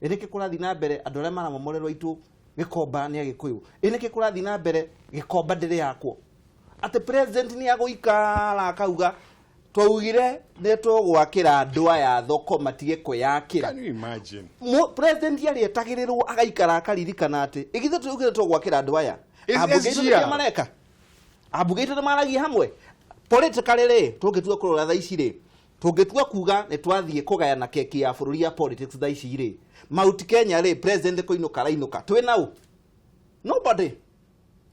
Ĩ nĩkĩ kũrathiĩ na mbere andũ arĩa maramomorerwo aitũ Gĩkomba nĩ Agĩkũyũ? Ĩ nĩkĩ kũrathiĩ na mbere Gĩkomba ndĩrĩ yakwo, atĩ president nĩ agũikara akauga twaugire nĩ tũgwakĩra andũ aya thoko matige kwĩyakĩra? Can you imagine? President arĩetagĩrĩrwo agaikara akaririkana atĩ ĩgithĩ tũugire tũgwakĩra andũ aya. Ambunge aitũ SGR. nĩkĩo mareka, ambunge aitũ nĩ maragia hamwe politically rĩ? Tũngĩtua kũrora thaa ici rĩ, tũngĩtua kuga nĩ twathiĩ kũgayana keki ya bũrũri ya politics thaa ici rĩ, Mount Kenya rĩ, president kũinũka arainũka twĩ nau, nobody,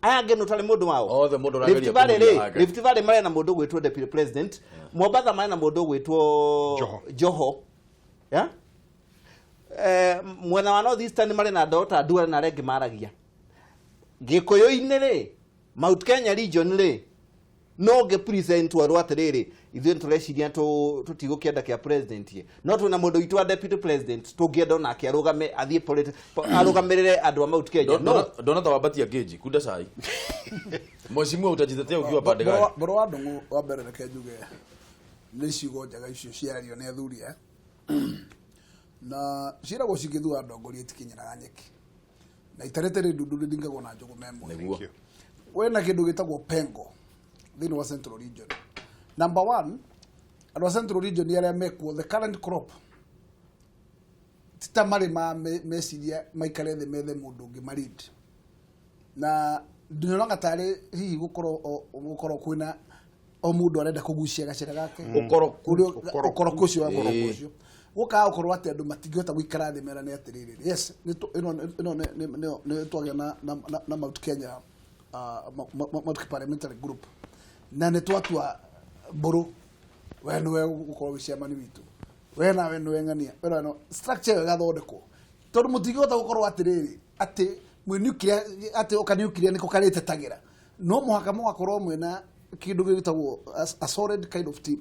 aya angĩ nĩ ũtarĩ mũndũ wao. Othe mũndũ ũrageria Rift Valley kũhuria rĩ, hake. Rift Valley marĩ na mũndũ ũgwĩtwo deputy president, Mombatha marĩ na mũndũ ũgwĩtwo Joho. Joho, yeah? Mwena wa North Eastern marĩ na Dota Duale na arĩa angĩ maragia Gĩkũyũ-inĩ rĩ, Mount Kenya region rĩ, no ngĩ present werwo atĩrĩrĩ, ithuĩ nĩtũreciria tũtigũkĩenda kĩa president ye, no twĩna mũndũ witũ wa deputy president tũngĩenda onake arũgame athiĩ arũgamĩrĩre andũ a Mount Kenya, no. Ndona ta wambatia ngeji kunda cai, mheshimiwa, utajitetea ukiwa pande gani? Mbũrũ wa Ndũng'ũ, wa mbere reke njuge nĩ ciugo njega icio ciario nĩ athuri aya, na ciĩragwo cingĩthua ndongoria itikinyĩraga nyeki, na itarĩte rĩ ndundu rĩringagwo na njũgũma ĩmwe. Nĩguo. Wĩna kĩndũ gĩtagwo pengo thĩinĩ wa Central Region. Number one, andũ a Central Region arĩa mekuo, the current crop, ti ta marĩ ma meciria maikare thĩ methe mũndũ ũngĩ marid, na ndĩronaga tarĩ hihi gũkorwo kwĩna o mũndũ arenda kũgucia gacĩra gake. Ũkoroku. Ũkoroku ũcio wa ũkoroku ũcio gũkaga gũkorwo atĩ andũ matingĩhota gũikara thĩ merane atĩrĩrĩ, yes, ĩno nĩ twagĩa na Mount Kenya, Mount Kenya Parliamentary Group, na nĩ twatua Mbũrũ we nĩwe gũkorwo wĩ chairman witũ, we nawe nĩwe ng'ania, we nawe structure ĩyo ĩgathondekwo, tondũ mũtingĩhota gũkorwo atĩrĩrĩ atĩ mwĩ nuclear, atĩ oka nuclear nĩko karĩtetagĩra. No mũhaka mũgakorwo mwĩna kĩndũ gĩtagwo a solid kind of team,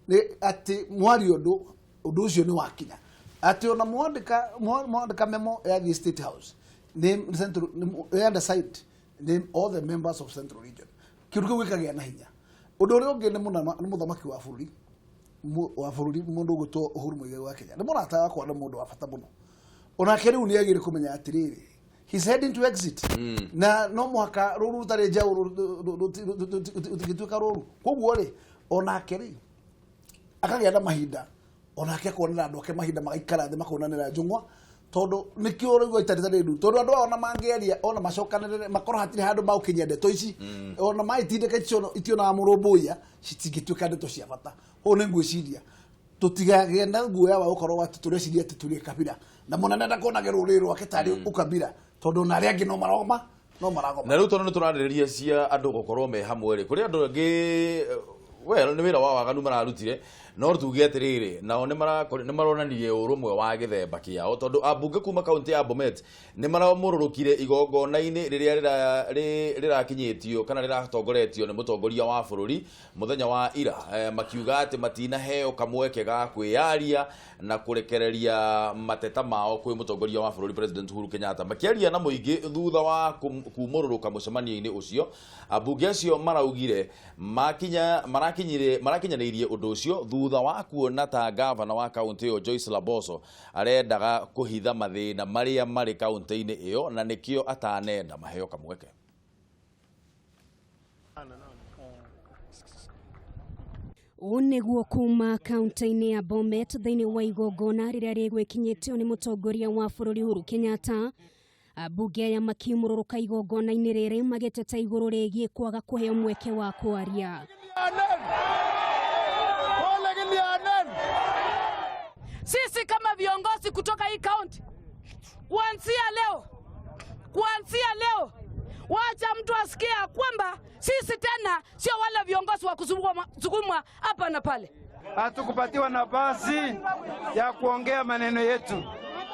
nĩ atĩ mwaria ũndũ, ũndũ ũcio nĩ wakinya, atĩ ona mwandĩka memo yathiĩ State House nĩ central, nĩ underside nĩ all the members of Central Region, kĩndũ kĩu gĩkagĩa na hinya. Ũndũ ũrĩa ũngĩ nĩ mũthamaki wa bũrũri mũndũ ũgwĩtwo Uhuru Muigai wa Kenya, nĩ mũrata wakwa, nĩ mũndũ wa bata mũno. Onake rĩu nĩ agĩrĩ kũmenya atĩrĩrĩ, he's heading to exit, na no mũhaka rũru rũtarĩ njaũ rũtingĩtuĩka rũru. Koguo rĩ, Onake rĩ akagĩa na mahinda, onake akonera andũ ake mahinda magaikara thĩ makonanĩra njũng'wa, tondũ nĩkĩo ũraigua itarĩ tarĩ ndu, tondũ andũ aya ona mangĩaria ona macokanĩrĩre makorwo hatirĩ handũ magũkinyia ndeto ici, ona maitindĩka itionaga mũrũmbũiya, citingĩtuĩka ndeto cia bata. Ũũ nĩ ngwĩciria tũtigagĩe na guoya wa gũkorwo atĩ tũreciria atĩ tũrĩ kabira, na mũnene ndakonage rũrĩrĩ rwake tarĩ ũkabira, tondũ ona arĩa angĩ no maragoma no maragoma. Na rĩu tondũ nĩ tũrarĩrĩria cia andũ gũkorwo me hamwe rĩ, kũrĩ andũ angĩ well nĩ wĩra wa waganu mararutire, no tuge atĩrĩrĩ, nao nĩ maronanirie ũrũmwe wa gĩthemba kĩao, tondũ ambunge kuma kaunti ya Bomet nĩ maramũrũrũkire igongona-inĩ rĩrĩa rĩrakinyĩtio kana rĩratongoretio nĩ mũtongoria wa bũrũri mũthenya wa ira, makiuga atĩ matinaheo kamweke ga kwĩyaria na kũrekereria mateta mao kwĩ mũtongoria wa bũrũri President Uhuru Kenyatta. Makĩaria na mũingĩ thutha wa kumũrũrũka mũcemanio-inĩ ũcio, ambunge acio maraugire marakinyanĩirie ũndũ ũcio thutha wa kuona ta gavana wa kaunti ĩyo Joyce Laboso arendaga kũhitha mathĩna marĩa marĩ kaunti-inĩ ĩyo, na nĩkĩo atanenda maheo kamweke. Ũũ nĩguo kuma kaunti-inĩ ya Bomet thĩinĩ wa igongona rĩrĩa rĩgwĩkinyĩtio nĩ mũtongoria wa bũrũri Uhuru Kenyatta. Ambunge aya makiumũrũrũka igongona-inĩ rĩrĩ magĩteta igũrũ rĩgiĩ kwaga kũheo mweke wa kwaria. Sisi kama viongozi kutoka hii county, kuanzia leo wacha mtu asikie kwamba sisi tena sio wale viongozi wa kusukumwa hapa na pale. Hatukupatiwa nafasi ya kuongea maneno yetu,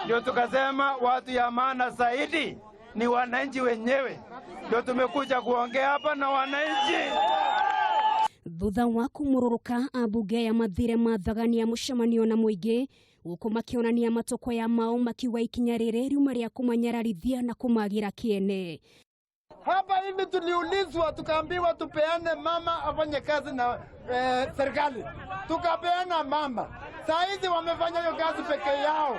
ndio tukasema watu ya maana zaidi ni wananchi wenyewe, ndio tumekuja kuongea hapa na wananchi. Thutha wa kumũrũrũka, ambunge aya mathire mathagania mũcemanio na mũingĩ gũkũ makĩonania matũkũya mao, makiuga ikinya rĩrĩ riuma rĩa kũmanyararithia na kũmagĩra kĩene. Hapa hivi tuliulizwa tukaambiwa tupeane mama afanye kazi na serikali, tukapeana mama. Saa hizi wamefanya hiyo kazi peke yao.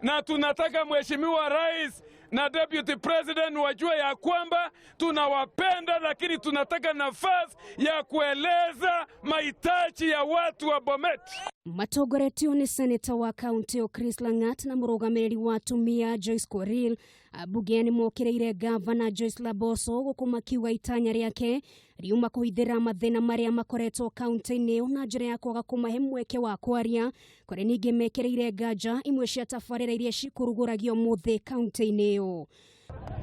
Na tunataka Mheshimiwa Rais na Deputy President wajue ya kwamba tunawapenda, lakini tunataka nafasi ya kueleza mahitaji ya watu wa Bomet. Matongoretio nĩ seneta wa kaunti ĩyo Chris Langat na mũrũgamĩrĩri wa atumia Joyce Koril. Ambunge nĩ mokĩrĩire gavana Joyce Laboso gũkũ makiuga itanya rĩake riuma kũhithĩra mathĩna marĩa makoretwo kaunti-inĩ ĩyo na njĩra ya kwaga kũmahe mweke wa kwaria. Kũrĩ ningĩ mekĩrĩire nganja imwe cia tabarĩra iria cikũrugũragio mũthĩ kaunti-inĩ ĩyo.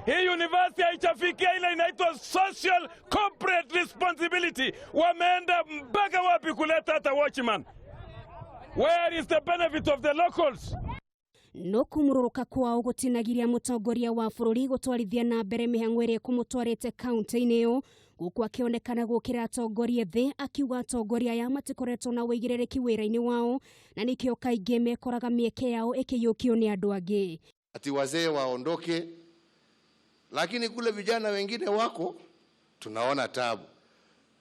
Hii university haijafikia ile inaitwa social corporate responsibility. Wameenda mpaka wapi kuleta hata watchman? Where is the benefit of the locals? No kumũrũrũka kwao gũtinagiria mũtongoria wa bũrũri gũtwarithia na mbere mĩhang'o ĩrĩa ĩkũmũtwarĩte kaunti-inĩ ĩyo, gũkũ akĩonekana gũkĩra atongoria thĩ, akiuga atongoria aya matikoretwo na ũigĩrĩrĩki wĩra-inĩ wao na nĩkĩo kaingĩ mekoraga mĩeke yao ĩkĩiyũkio nĩ andũ angĩ. Ati wazee waondoke, lakini kule vijana wengine wako tunaona tabu,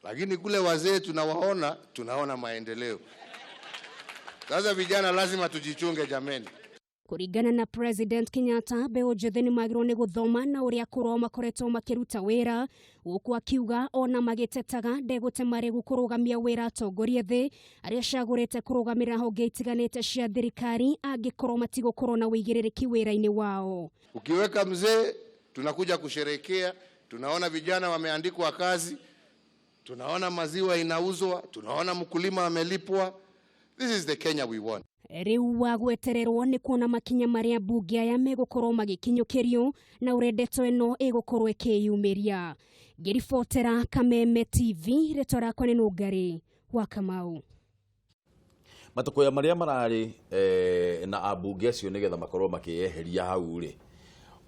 lakini kule wazee tunawaona, tunaona maendeleo. Sasa vijana lazima tujichunge jameni. Kũringana na President Kenyatta, mbeũ njĩthĩ nĩ magĩrĩirwo nĩ gũthoma na ũrĩa akũrũ makoretwo makĩruta wĩra, gũkũ akiuga ona magĩtetaga ndegũte marĩgu kũrũgamia wĩra atongoria thĩ arĩa acagũrĩte kũrũgamĩrĩra honge itiganĩte cia thirikari angĩkorwo matigũkorwo na ũigĩrĩrĩki wĩra-inĩ wao. Ukiweka mzee tunakuja kusherekea, tunaona vijana wameandikwa kazi, tunaona maziwa inauzwa, tunaona mkulima amelipwa. This is the Kenya we want. Rĩu wa gwetererwo nĩ kuona makinya marĩa mbunge aya megũkorwo magĩkinyũkĩrio na ũrĩa ndeto ĩno ĩgũkorwo ĩkĩyumĩria. Ngĩribotera Kameme TV, rĩtwa rĩakwa nĩ Nũngarĩ wa Kamau. Matũkũya marĩa mararĩ na ambunge acio nĩgetha makorwo makĩyeheria hau rĩ,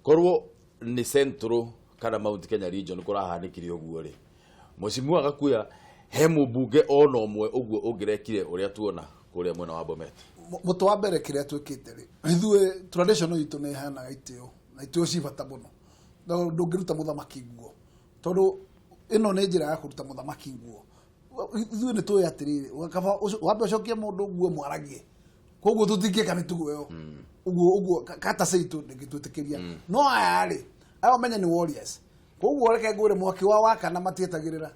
korwo nĩ Central kana Mount Kenya region kũrahanĩkire ũguo rĩ, Mheshimiwa Gakuya he mũmbunge ona ũmwe ũguo ũngĩrekire ũrĩa tuona kũrĩa mwena wa Bomet. Mũtũ wa mbere kĩrĩa twĩkĩte rĩ, ithuĩ traditional itũ nĩ ĩhanaga itĩo na itĩo ci bata mũno. Ndũngĩruta mũthamaki nguo, tondũ ĩno nĩ njĩra ya kũruta mũthamaki nguo. Ithuĩ nĩ tũĩ atĩrĩrĩ, kaba wambe ũcokie mũndũ nguo mwaragie, koguo tũtingĩka mĩtugo ĩyo ũguo ũguo kata citũ ndĩngĩtwĩtĩkĩria. No aya rĩ, aya ũmenye nĩ warriors, koguo reke ngwĩre mwaki wa wakana matietagĩrĩra.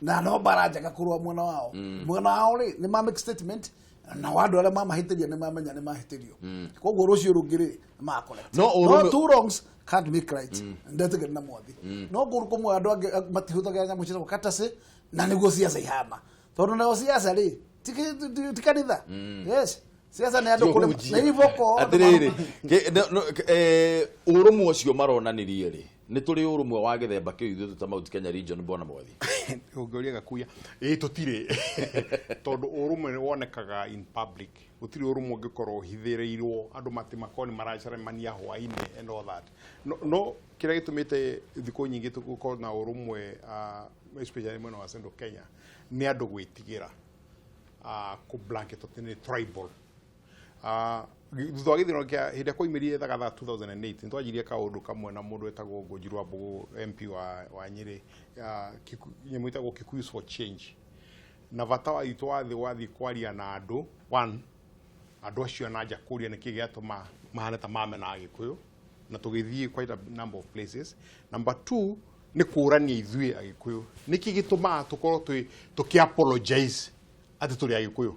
Na no mbara njega kũrũa mwena wao. Mwena wao rĩ, nĩ ma make statement na andũ arĩa mamahĩtĩria nĩ mamenya nĩ mahĩtĩrio. Koguo rũciũ rũngĩ rĩ, nĩ ma correct. No No two wrongs can't make right. Ndetĩkĩra na mwathi. No kũndũ kũmwe andũ angĩ matihũthagĩra nyamũ ciĩtagwo courtesy, na nĩguo siasa ihana. Tondũ nayo siasa rĩ, ti kanitha. Yes. Siasa nĩ andũ kũrĩ nĩ iboko. Atiriri, ũrũmwe ũcio maronanirie rĩ, nĩ tũrĩ ũrũmwe wa gĩthemba kĩu ithuĩ ta Mount Kenya region, bwana Mwathi? Ũngĩũria Gakuya, ĩĩ, tũtirĩ, tondũ ũrũmwe nĩ wonekaga in public. Gũtirĩ ũrũmwe ũngĩkorwo ũhithĩrĩirwo andũ matimakorwo nĩ maracemania hwainĩ and all that. No kĩrĩa gĩtũmĩte thikũ nyingĩ tũkorwo na ũrũmwe, especially mwena wa Central Kenya, nĩ andũ gwĩtigĩra kũ blanket atĩ nĩ tribal. Thutha wa gĩthurano kĩa hĩndĩ ĩrĩa kwaumĩrire Thagatha 2008, nĩ twanjirie kaũndũ kamwe na mũndũ wetagwo Ngũnji rwa Mbũgũ, MP wa Nyĩrĩ, nyamũ ĩtagwo Kikuyus for Change. Na bata wa witũ wathiĩ wathiĩ kwaria na andũ, one, andũ acio na nja kũria nĩkĩ gĩatũma mahane ta mamena Agĩkũyũ, na tũgĩthiĩ quite a number of places. Number two, nĩ kũrania ithuĩ Agĩkũyũ nĩkĩ gĩtũmaga tũkorwo twĩ tũkĩ apologize atĩ tũrĩ Agĩkũyũ.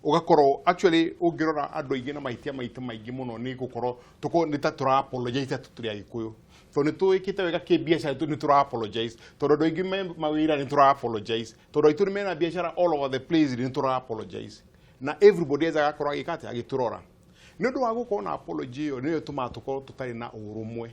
Ũgakorwo actually ũngĩrora andũ aingĩ na mahĩtia maitũ maingĩ mũno nĩ gũkorwo tũkorwo nĩ ta tũra apologize atĩ tũrĩ Agĩkũyũ, tondũ nĩ tũĩkĩte wega kĩbiacara, nĩ tũra apologize, tondũ andũ aingĩ me mawĩra nĩ tũra apologize, tondũ aitũ nĩ mena biacara all over the place nĩ tũra apologize, na everybody else agakorwo agĩka atĩ agĩtũrora. Nĩ ũndũ wa gũkorwo na apology ĩyo, nĩyo ĩtũmaga tũkorwo tũtarĩ na ũrũmwe,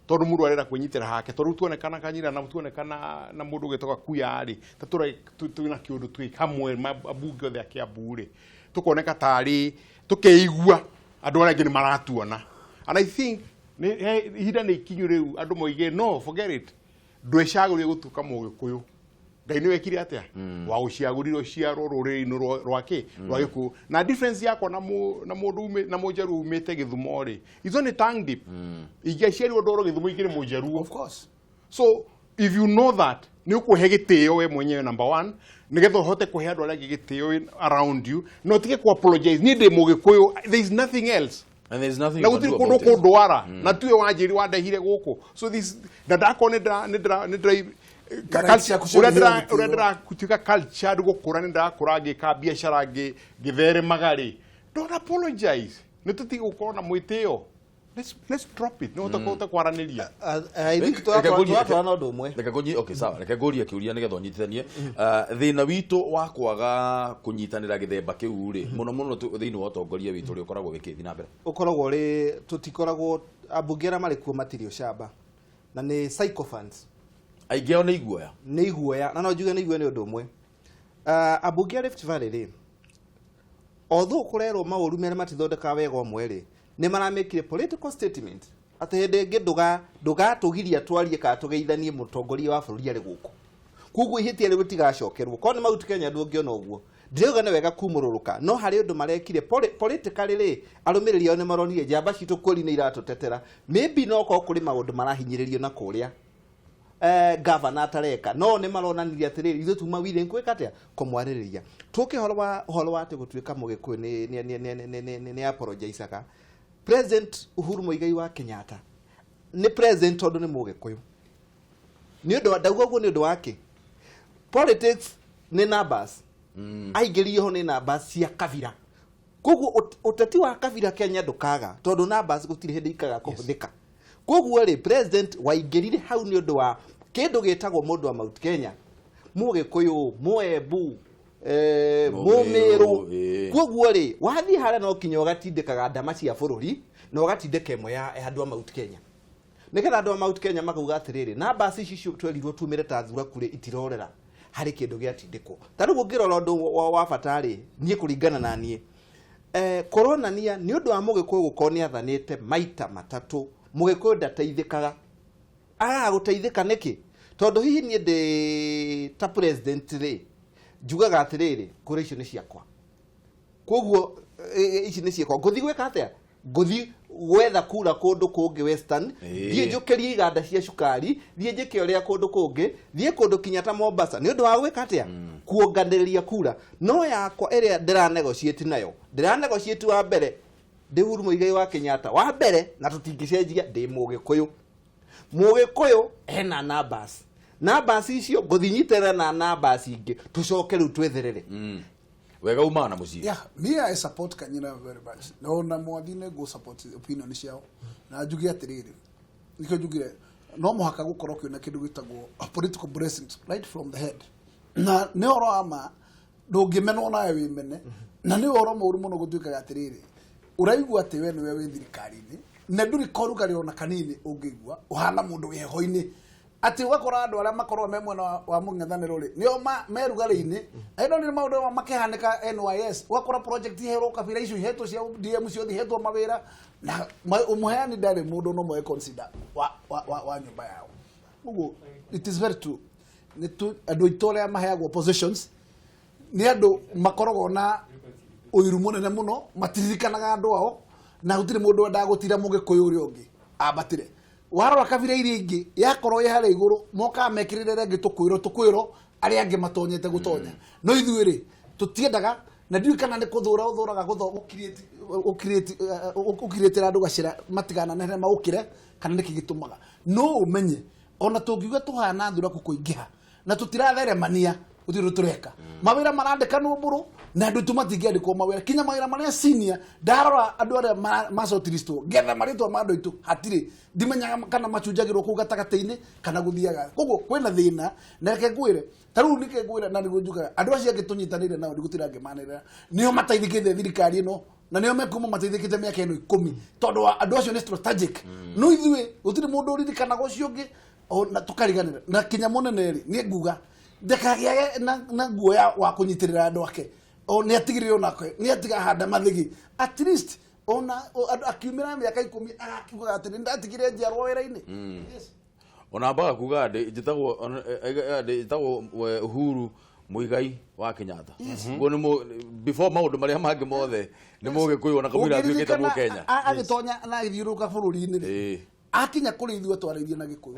tondũ mũndũ arenda kwĩnyitĩra hake, tondũ tuonekana Kanyira na tuonekana na mũndũ ũgĩtwo Gakuya rĩ, ta twĩna kĩũndũ twĩ hamwe, ambunge othe a Kiambu rĩ, tũkoneka tarĩ tũkeigua andũ arĩa angĩ nĩ maratuona. And I think ihinda nĩ ikinyu rĩu andũ moige, "No, forget it." Ndwecagũrire gũtuĩka Mũgĩkũyũ. Ngai nĩ wekire atĩa wa gũciagũrire ũciarwo rũrĩrĩ-inĩ rwa kĩ rwa Gĩkũyũ. Na difference yakwa na mũndũ na Mũjaruo umĩte Gĩthumo rĩ, is only tongue dip. Ingĩaciarirwo ndoro Gĩthumo, ingĩrĩ Mũjaruo. Of course. So if you know that, nĩ ũkũhe gĩtĩo we mwenyewe, number one, nĩgetha ũhote kũhe andũ arĩa angĩ gĩtĩo around you, na ũtige ku apologize, "Niĩ ndĩ Mũgĩkũyũ." There is nothing else. And there's nothing Na you can gũtirĩ do kũndũ about it. kũndwara na tuwe wanjĩri wandehire gũkũ. So this na ndakorwo nĩ ndĩra Na rights ciaku cia ũrĩa kũheo gĩtĩo. Ũrĩa ndĩratuĩka cultured, gũkũra nĩ ndĩrakũra ngĩka biacara ngĩtheremaga rĩ, don't apologize. Nĩ tũtige gũkorwo na mwĩtĩo. Let's drop it, nĩ ũhote kwaranĩria. I think Reke tũratwarana na ũndũ ũmwe. Reke ngũnyi, okay, sawa, reke ngũrie kĩũria nĩgetha ũnyitithanie. Thĩna witũ wa kwaga kũnyitanĩra gĩthemba kĩu rĩ, mũno mũno thĩinĩ wa ũtongoria witũ rĩ, ũkoragwo wĩkĩthi na mbere? Ũkoragwo ũrĩ tũtikoragwo, ambunge arĩa marĩ kuo matirĩ ũcamba na nĩ sycophants. Aingĩ ao nĩ iguoya. Nĩ iguoya, na no njuge nĩ iguoya nĩ ũndũ ũmwe. Ambunge a Rift Valley rĩ, although kũrerwo maũru merĩ matithondekaga wega ũmwe rĩ, nĩ maramĩkire political statement atĩ hĩndĩ ĩngĩ ndũgatũgiria twarie kana tũgeithanie mũtongoria wa bũrũri arĩ gũkũ, koguo ihĩtia rĩu rĩtigacokerwo. Korwo nĩ Mount Kenya ndũngĩona ũguo. Ndĩrauga nĩ wega kumũrũrũka, no harĩ ũndũ marekire politically rĩ, arũmĩrĩri ao nĩ maronire njamba citũ kweli nĩ iratũtetera. Maybe no korwo kũrĩ maũndũ marahinyĩrĩrio na kũrĩa gavana atareka, no nĩ maronanirie atĩrĩrĩ, ithuĩ tuma willing gwĩka atĩa kũmwarĩrĩria. Tũke ũhoro wa atĩ gũtuĩka Mũgĩkũyũ nĩ apologizaga. President Uhuru Muigai wa Kenyatta nĩ president tondũ nĩ Mũgĩkũyũ. Nĩ ũndũ wa ndauga ũguo nĩ ũndũ wake, politics nĩ numbers. Aingĩririo ho nĩ numbers cia kabira, koguo ũteti wa kabira Kenya ndũkaga, tondũ numbers gũtirĩ hĩndĩ ikaga kũhũthĩka. Koguo rĩ, president waingĩrire hau nĩ ũndũ wa kĩndũ gĩtagwo mũndũ wa Mount Kenya, Mũgĩkũyũ, Mũembu, Mũmĩrũ. Koguo rĩ, wathiĩ harĩa no kinya ũgatindĩkaga ndama cia bũrũri na ũgatindĩka ĩmwe ya andũ a Mount Kenya, nĩgetha andũ a Mount Kenya makauga atĩrĩrĩ, numbers ici twerirwo tumĩre ta thuraku rĩ, itirorera harĩ kĩndũ gĩatindĩkwo. Ta rĩu ũngĩrora ũndũ wa bata rĩ, niĩ kũringana na niĩ, kũronania nĩ ũndũ wa Mũgĩkũyũ gũkorwo nĩ athanĩte maita matatũ, Mũgĩkũyũ ndateithĩkaga. Agaga gũteithĩka nĩkĩ? Tondũ hihi niĩ ndĩ ta president rĩ, njugaga atĩrĩrĩ, kũrĩa icio nĩ ciakwa, koguo ici nĩ ciakwa, ngũthiĩ gwĩka atĩa? Ngũthiĩ gwetha kura kũndũ kũngĩ Western, thiĩ njũkĩrie iganda cia cukari, thiĩ njĩke ũrĩa kũndũ kũngĩ, thiĩ kũndũ kinya ta Mombasa, nĩ ũndũ wa gwĩka atĩa? Kuonganĩrĩria kura. No yakwa ĩrĩa ndĩra negotiate nayo, ndĩra negotiate wa mbere ndĩ Uhuru Muigai wa Kenyatta wa mbere, na tũtingĩcenjia, ndĩ Mũgĩkũyũ. Mũgĩkũyũ ena numbers. Numbers icio ngũthiĩ nyitĩrĩre na numbers ingĩ, tũcoke rĩu twetherere. Wega umaga na mũciĩ. Yeah, me, I support Kanyina very much. Na ona mwathi nĩ ngũ support opinion ciao. Na njuge atĩrĩrĩ, nĩkĩo njugire no mũhaka gũkorwo kwĩna kĩndũ gĩtagwo political blessings right from the head. Na nĩ ũhoro wa ma, ndũngĩmenwo nawe wĩmene. Na nĩ ũhoro mũũru mũno gũtuĩkaga atĩrĩrĩ, ũraigua atĩ we nĩwe wĩ thirikari-inĩ na ndũrĩ korugarĩ ona kanini ũngĩigua, ũhana mũndũ wĩ heho-inĩ, atĩ ũgakora andũ arĩa makorwo me mwena wa mũng'ethanĩro rĩ, nĩo me rugarĩ-inĩ. Ĩno nĩ maũndũ mamwe makĩhanĩka NYS, ũgakora project iherwo kabira icio ihetwo cia DM ciothe ihetwo mawĩra, na mũheani ndarĩ mũndũ no mwe consider wa nyũmba yao. Ũguo it is very true, nĩ andũ aitũ arĩa maheagwo positions nĩ andũ makoragwo na ũiru mũnene mũno, matiririkanaga andũ ao, na gũtirĩ mũndũ wendaga gũtira mũgĩkũyũ ũrĩa ũngĩ ambatĩre. Warora kabira iria ingĩ yakorwo ĩ harĩa igũrũ, mokaga mekĩrĩre rĩngĩ tũkwĩrwo tũkwĩrwo arĩa angĩ matonyete gũtonya, no ithuĩ rĩ tũtiendaga. Na ndiũĩ kana nĩ kũthũra ũthũraga gũkirĩtĩra andũ gacĩra matigananehe maũkĩre, kana nĩkĩ gĩtũmaga. No ũmenye ona tũngiuga tũhana thuraku kũingĩha na tũtiratheremania, gũtirĩ ũndũ tũreka. Mawĩra marandĩkanwo mbũrũ na andũ aitũ matingĩandĩkwo mawĩra, kinya mawĩra marĩa senior. Ndarora andũ arĩa macotiristwo ngetha marĩtwa ma andũ aitũ hatirĩ, ndimenyaga kana machunjagĩrwo kũu gatagatĩ-inĩ kana gũthiaga. Koguo kwĩna thĩna, na reke ngwĩre ta rĩu nĩkĩ ngwĩra, na nĩguo njugaga andũ acio angĩ tũnyitanĩire nao ndigũtira ngĩmanĩrĩra, nĩo mateithĩkĩte thirikari ĩno na nĩo mekuma mateithĩkĩte mĩaka ĩno 10, tondũ wa andũ acio nĩ strategic. No ithuĩ gũtirĩ mũndũ ũririkanaga ũcio ũngĩ, na tũkariganĩra. Na kinya mũnene rĩ, niĩ nguga ndakagĩage na guoya wa kũnyitĩrĩra andũ ake, o nĩ atigĩrĩre onake nĩ atigahanda mathigi, at least ona andũ akiumĩra mĩaka 10 agakiugaga atĩ nĩ ndatigire njiarwa wĩra-inĩ. Yes. Ona mbaga kuga ndĩ njĩtagwo ona, njĩtagwo Uhuru Muigai wa Kenyatta. Guo nĩ before maũndũ marĩa mangĩ mothe nĩ mũgĩkũyũ, ona kamũira atuĩkĩte mũkenya. Agĩtonya na agĩthiũrũrũka bũrũri-inĩ rĩ, akinya kũrĩ ithuĩ twarĩirie na Gĩkũyũ.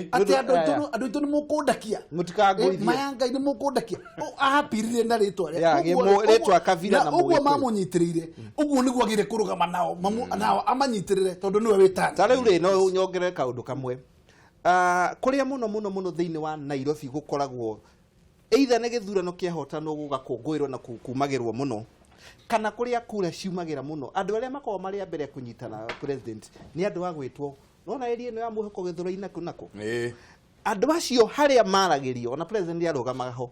Atĩ andũ aitũ nĩ mũkũndakia. Mũtikangũithie. Maya Ngai nĩ mũkũndakia. Apirire na rĩtwa rĩa rĩtwa kabira na ũguo Mũgĩkũyũ. Mamũnyitĩrĩire ũguo nĩguo agĩrĩire kũrũgama nao, nao amanyitĩrĩre tondũ nĩwe wĩtani. Ta rĩu rĩ, no nyongerere kaũndũ kamwe. Kũrĩa mũno mũno mũno thĩinĩ wa Nairobi gũkoragwo either nĩ gĩthurano kĩahotanwo gũgakũngũĩrwo na kumagĩrwo mũno, kana kũrĩa kura ciumagĩra mũno, andũ arĩa makoragwo marĩ a mbere kũnyitana president nĩ andũ a gwĩtwo nona area ĩno ya mwĩhoko Gĩthũrai naku naku. Andũ acio harĩa maragĩrio ona president arũgamaga ho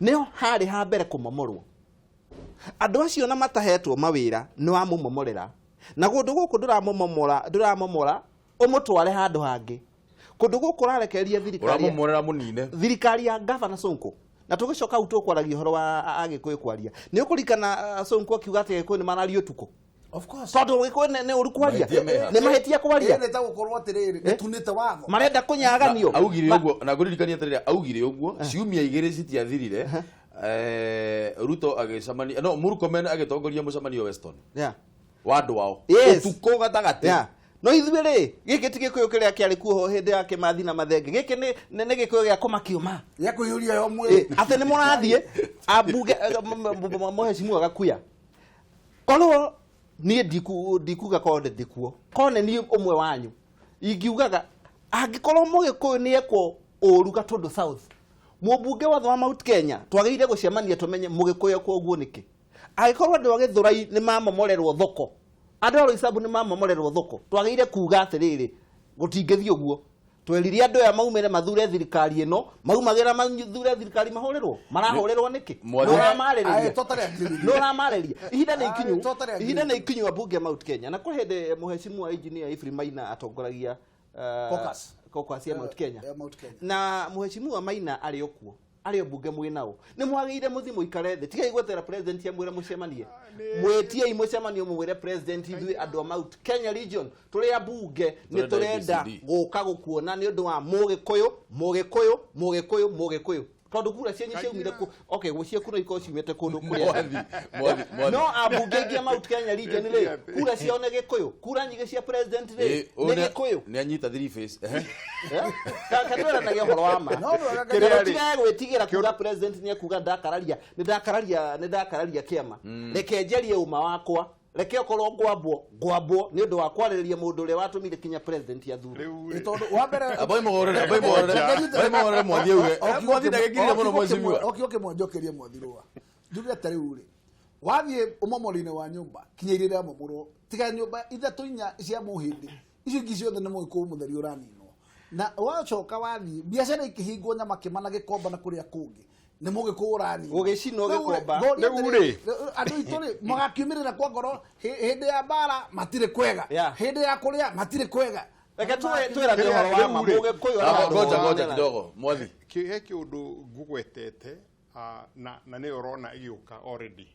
nĩho harĩ ha mbere kũmomorwo. Andũ acio na matahetwo mawĩra nĩ wamũmomorera, na kũndũ gũkũ ndũramũmomora, ndũramomora ũmũtware handũ hangĩ. Kũndũ gũkũ ũrarekereria thirikari ũramũmorera mũnine thirikari ya Gavana Sonko. Na tũgĩcoka hau tũkwaragia ũhoro wa Agĩkũyũ kwaria, nĩ ũkũririkana Sonko akiuga atĩ Agĩkũyũ nĩ mararia ũtukũ? Of course. Tondũ Gĩkũyũ nĩ ũru kwaria. Mahĩtia meha. Nĩ mahĩtia kwaria. Ĩĩ, nĩ ta gũkorwo atĩrĩrĩ, nĩ tunĩte watho. Marenda kũnyaganio. Na augire ũguo, na ngũririkania atĩrĩrĩ, augire ũguo ciumia 2 citiathirire, Ruto agĩcemania no Murkomen agĩtongoria mũcemanio Weston wa andũ ao ũtukũ gatagatĩ. No ithuĩ rĩ, gĩkĩ ti Gĩkũyũ kĩrĩa kĩarĩ kuo hĩndĩ ya Kĩmathi na Mathenge. Gĩkĩ nĩ Gĩkũyũ gĩa kũmakio ma. Gĩa kũiyũria yo mwĩrĩ. Atĩ nĩ mũrathiĩ ambunge, mũhecimu agakuya. Korwo niĩ ndikuga korwo ndĩkuo, korwo nĩ niĩ ũmwe wanyu ingiugaga angĩkorwo Mũgĩkũyũ nĩ ekwo ũru Gatũndũ South, mũmbunge wothe wa Mount Kenya twagĩrĩire gũcemania tũmenye Mũgĩkũyũ ekwo ũguo nĩkĩ. Angĩkorwo andũ a Gĩthũrai nĩ mamomorerwo thoko, andũ a Roysambu nĩ mamomorerwo thoko, twagĩrĩire kuga atĩrĩrĩ, gũtingĩthiĩ ũguo. Twerire andũ aya maumĩre mathure thirikari ĩno, maumagĩra mathure thirikari mahũrĩrwo, marahũrĩrwo nĩkĩ? Mwathi- Nĩ ũramarĩrĩria. Aye, totally agree with you. Nĩ ũramarĩrĩria. Ihinda nĩ ikinyu. Aye, totally agree Ihinda with nĩ ikinyu ambunge a Mount Kenya. Na kwĩ hĩndĩ mũhecimu wa engineer Ephraim Maina atongoragia, Caucus. caucus ya Mount Kenya. Ya Mount Kenya. Na mũhecimu wa Maina arĩ o kuo, arĩ o mbunge mwĩ nao, nĩ mwagĩrĩire mũthiĩ mũikare thĩ, tigai gwetera president amwĩre mũcemanie, mwĩtiei mũcemanio mũmwĩre president, ithuĩ andũ a Mount Kenya region tũrĩ ambunge nĩ Tũrenda tũrenda ABCD. gũka gũkuona nĩ ũndũ wa Mũgĩkũyũ, Mũgĩkũyũ, Mũgĩkũyũ, Mũgĩkũyũ, tondũ kura cianyu ciaumire kũ? Okay, gũcie kura ikorwo ciumĩte kũndũ kũrĩa Mwathi, mwathi, mwathi. No ambunge aingĩ a Mount Kenya region rĩ, kura ciao nĩ Gĩkũyũ, kura nyingĩ cia president rĩ ũyũ nĩ Gĩkũyũ. Nĩ anyita three face. Ehe. Katwĩranagia ũhoro wa ma. No, no, Kĩrĩa tigage gwĩtigĩra kuga president nĩ ekuga ndakararia, nĩ ndakararia, nĩ ndakararia kĩama. Reke njarie ũma wakwa. Reke okorwo ngwambwo ngwambwo nĩ ũndũ wa kwarĩrĩria mũndũ ũrĩa watũmire kinya president athurwo. Ĩ tondũ wa mbere Ambai mũgũrĩre, ambai mũgũrĩre, ambai mũgũrĩre Mwathi auge. Mwathi ndagĩkirie mũno mheshimiwa. O kiugo kĩmwe njokerie Mwathi rũa. Njuge ta rĩu rĩ, wathiĩ ũmomori-inĩ wa nyũmba kinya iria ĩramomorwo, tiga nyũmba ithatũ inya cia mũhĩndĩ, icio ingĩ ciothe nĩ mũgĩkũyũ mũtheri ũraninwo. Na wacoka wathiĩ biacara ikĩhingwo Nyamakĩma na Gĩkomba na kũrĩa kũngĩ, nĩ mũgĩkũyũ ũraninwo. Gũgĩcinwo Rĩu rĩ, Gĩkomba. ngoria Rĩu atĩrĩrĩ, rĩ. andũ aitũ rĩ, magakiumĩrĩra kwa ngoro hĩndĩ ya mbara matirĩ kwega, hĩndĩ ya kũrĩa matirĩ kwega. Reke twĩrane ũhoro wa ma, mũgĩkũyũ Ah, ngoja ngoja kidogo Mwathi. He kĩũndũ ngũgwetete na nĩyo ũrona ĩgĩũka already.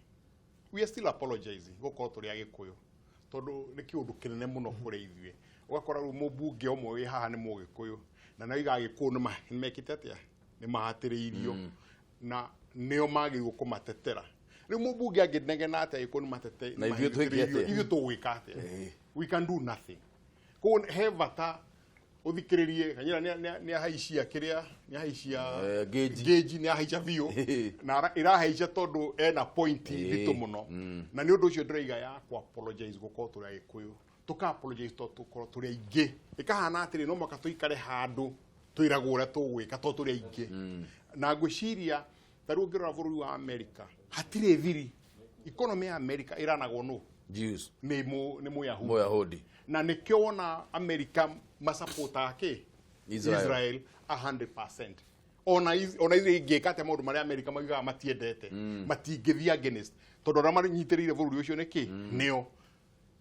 We are still apologizing gũkorwo tũrĩ Agĩkũyũ tondũ nĩ kĩũndũ kĩnene mũno kũrĩ ithuĩ. Ũgakora rĩu mũmbunge ũmwe wĩ haha nĩ mũgĩkũyũ na nĩ oigaga Agĩkũyũ nĩ mekĩte atĩa, nĩ mahatĩrĩirio na nĩo magĩrĩirwo kũmatetera. Rĩu mũmbunge angĩnegena atĩa Agĩkũyũ nĩ matete, Na ithuĩ twĩke atĩa? ithuĩ tũgwĩka atĩa? We can do nothing. Koguo he bata ũthikĩrĩrie Kanyira nĩ ahaicia kĩrĩa nĩ ahaicia ngĩji nĩ ahaica biũ na ĩrahaica tondũ ena point nditũ mũno na nĩ ũndũ ũcio ndĩroiga ya kũ apologize gũkorwo tũrĩ Agĩkũyũ tũka apologize tondũ tũkorwo tũrĩ aingĩ ĩkahana atĩrĩ no mũhaka tũikare handũ twĩragwo ũrĩa tũgwĩka tondũ tũrĩ aingĩ na ngwĩciria ta rĩu ũngĩrora bũrũri wa America hatirĩ thiri economy ya America ĩranagwo nũ Jews nĩ Mũyahudi Mũyahudi na nĩkĩo wona America masupportaga kĩ Israel. Israel 100% ona ona Israel ingĩka atĩa maũndũ marĩa America maugaga matiendete matingĩthiĩ against tondũ arĩa manyitĩrĩire bũrũri ũcio nĩ kĩ nĩo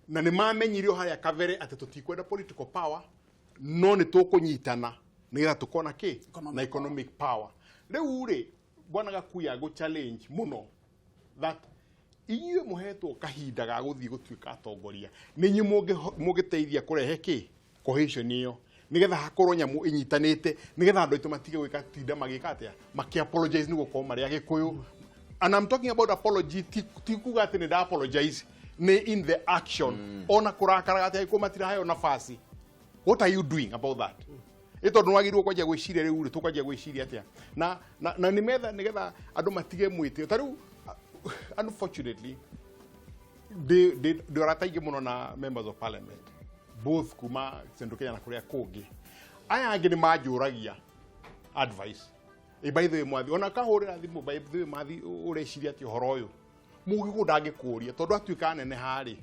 na nĩ mamenyire o harĩa kabere atĩ tũtikwenda political power no nĩ tũkũnyitana nĩgetha tũkona kĩ na economic power. Rĩu rĩ bwana Gakuya ngũ challenge mũno that inyuĩ mũhetwo kahinda ga gũthiĩ gũtuĩka atongoria nĩ inyuĩ mũngĩteithia kũrehe kĩ cohesion ĩyo nĩgetha hakorwo nyamũ ĩnyitanĩte nĩgetha andũ aitũ matige gwĩka tinda magĩka atĩa makĩ apologize nĩ gũkorwo marĩ Agĩkũyũ. And I'm talking about apology ti kuga atĩ nĩ nda apologize nĩ in the action ona kũrakaraga atĩ Agĩkũyũ matiraheo nafasi. What are you doing about that? Ĩ tondũ nĩwagĩrĩirwo kwanjia gwĩciria rĩu rĩ tũkwanjia gwĩciria atĩa na nĩ metha nĩgetha andũ matige mwĩtĩo ta rĩu unfortunately ndĩ arata aingĩ mũno na members of parliament both kuma Central Kenya na kũrĩa kũngĩ aya angĩ nĩ manjũragia advice. Ĩ by the way Mwathi ona kahũrĩra thimũ by the way Mwathi ũreciria atĩ ũhoro ũyũ mũgĩkũyũ ndangĩkũria tondũ atuĩka nene harĩ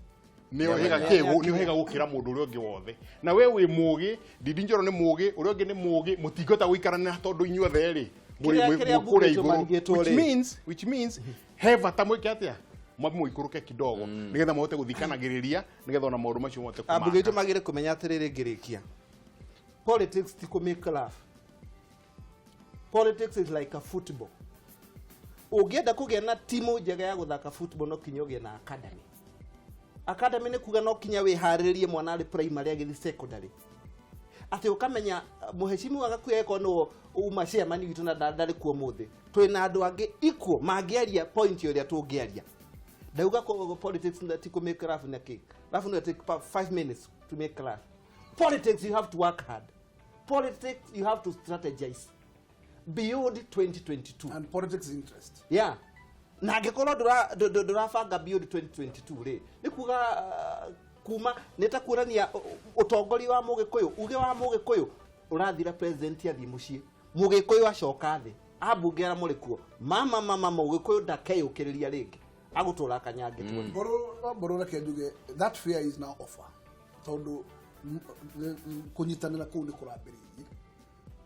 nĩ ũhĩga kĩ nĩ ũhĩga gũkĩra mũndũ ũrĩa ũngĩ wothe na we wĩ mũgĩ Ndindi Njoro nĩ mũgĩ ũrĩa ũngĩ nĩ mũgĩ mũtingĩhota gũikarania tondũ inyuothe rĩ mũrĩ Kĩrĩa- kĩrĩa kũrĩa mbunge igũrũ marigĩtwo which rĩ. means which means he bata mwĩke atĩa mwambe mũikũrũke kidogo nĩgetha mũhote gũthikanagĩrĩria nĩgetha ona maũndũ macio mũhote Ambunge kũmaka. aitũ magĩrĩire kũmenya atĩrĩrĩ ngĩrĩkia politics ti kũ make love. Politics is like a football. Ũngĩenda kũgĩa na timu njega ya gũthaka football no kinya ũgĩe na academy. Academy nĩ kuga no kinya wĩharĩrĩrie mwana arĩ primary agĩthiĩ secondary atĩ ũkamenya mũhecimiwa Gakuya eko nĩwe uma chairman witũ na ndarĩ kuo mũthĩ twĩ na andũ angĩ equal mangĩaria point ũrĩa tũngĩaria ndauga politics ti kũ make love na kĩ love no take 5 minutes to make love. Politics you have to work hard. Politics you have to strategize beyond 2022 and politics interest. Yeah, na angĩkorwo ndũrabanga beyond 2022 rĩ nĩ kuga kuma nĩ ta kuonania ũtongoria wa mũgĩkũyũ uge wa mũgĩkũyũ ũrathira president athiĩ mũciĩ mũgĩkũyũ acoka thĩ ambunge arĩa mũrĩ kuo mama mama mũgĩkũyũ ndakeyũkĩrĩria rĩngĩ agũtũra akanyangĩtwo. Mbũrũ reke njuge that fear is now over tondũ kũnyitanĩra kũu nĩ kũrambĩrĩirie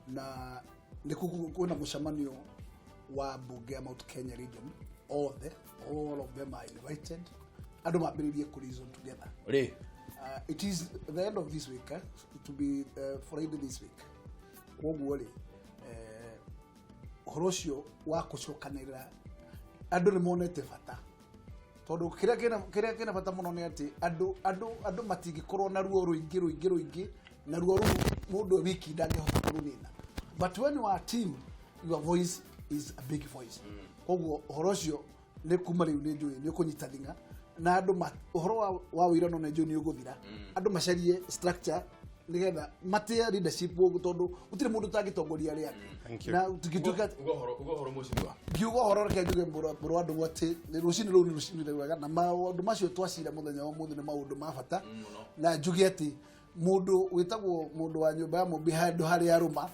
na nĩ kwĩna mũcemanio wa mbunge ya Mount Kenya region othe, all of them are invited, andũ mambĩrĩrie kũ reason together. Rĩ It is the end of this week, eh? To be Friday this week. Koguo rĩ ũhoro ũcio wa kũcokanĩrĩra andũ nĩ monete bata tondũ kĩrĩa kĩna bata mũno nĩ atĩ andũ matingĩkorwo na ruo rũingĩ rũingĩ rũingĩ na ruo rũu mũndũ e wiki ndangĩhota kũrũnina, but when you are a team your voice is a big voice. Koguo ũhoro ũcio nĩ kuma rĩu nĩ njũĩ nĩ ũkũnyita thing'a na andũ ũhoro wa ũirano nĩ njũĩ nĩ ũgũthira andũ macarie structure. Nigetha matĩe leadership ũguo, tondũ gũtirĩ mũndũ ũtangĩtongoria arĩa angĩ na tũngĩtuĩka. Uga ũhoro, uga ũhoro, mheshimiwa. Ngiuga ũhoro, reke njuge mũrũ wa ndũng'ũ atĩ nĩ rũcinĩ rũu, nĩ rũcinĩ rwega, na maũndũ macio twacira mũthenya wa ũmũthĩ nĩ maũndũ ma bata. Na njuge atĩ mũndũ wĩtagwo mũndũ wa nyũmba ya mũmbi handũ harĩa arũma,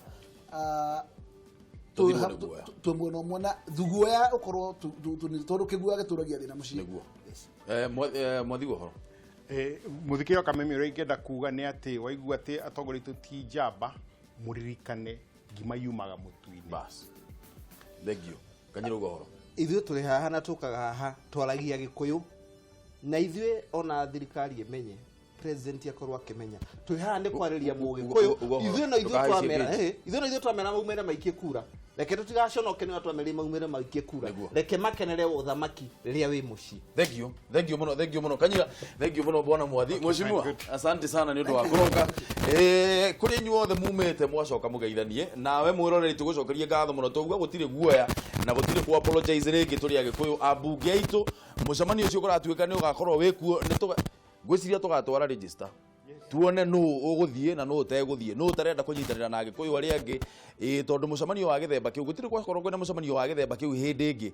Tũthirwo nĩ guoya. Twĩ mwena ũmwe na thuguoya ũkorwo tondũ kĩguoya gĩtũragia thĩna mũciĩ. Nĩguo. Mwathi, uga ũhoro. Mũthikĩria wa Kameme, ũrĩa ingĩenda kuga nĩ atĩ waigua atĩ atongoria aitũ ti njamba, mũririkane ngima yumaga mũtu-inĩ. Bas, thengio. Kanyira, uga ũhoro. Ithuĩ tũrĩ haha na tũkaga haha twaragia Gĩkũyũ, na ithuĩ ona thirikari ĩmenye, president akorwo akĩmenya twĩ haha nĩ kwarĩria Mũgĩkũyũ. Uga ũhoro. Ithuĩ no ithuĩ Ndũkahaicie twamera page. Ithuĩ no ithuĩ twamera maumĩre maikie kura. Reke tũtigaconoke nĩ twamera maumĩre maikie kura. Reke makenere ũthamaki rĩrĩa wĩ mũciĩ. Thengio, thengio muno, thengio muno, Kanyira, thengio muno, bwana Mwathi. Mheshimiwa, asante sana nĩ ũndũ wa kũroka. Kũrĩ inyuothe mumĩte mwacoka mũgeithanie nawe mwĩroreri, tũgũcokerie ngatho mũno. Tauga gũtirĩ guoya na gũtirĩ ku apologize rĩngĩ. Tũrĩ Agĩkũyũ, ambunge aitũ, mũcemanio ũcio kũratuĩka nĩ ũgakorwo wĩkuo, nĩ ngwĩciria tũgatwara register tuone nũ ũgũthiĩ na nũ ũtegũthiĩ, nũ ũtarenda kũnyitanĩra na Agĩkũyũ arĩa angĩ. Ĩĩ, tondũ mũcemanio wa gĩthemba kĩu gũtirĩ gwakorwo kwĩna mũcemanio wa gĩthemba kĩu hĩndĩ ĩngĩ.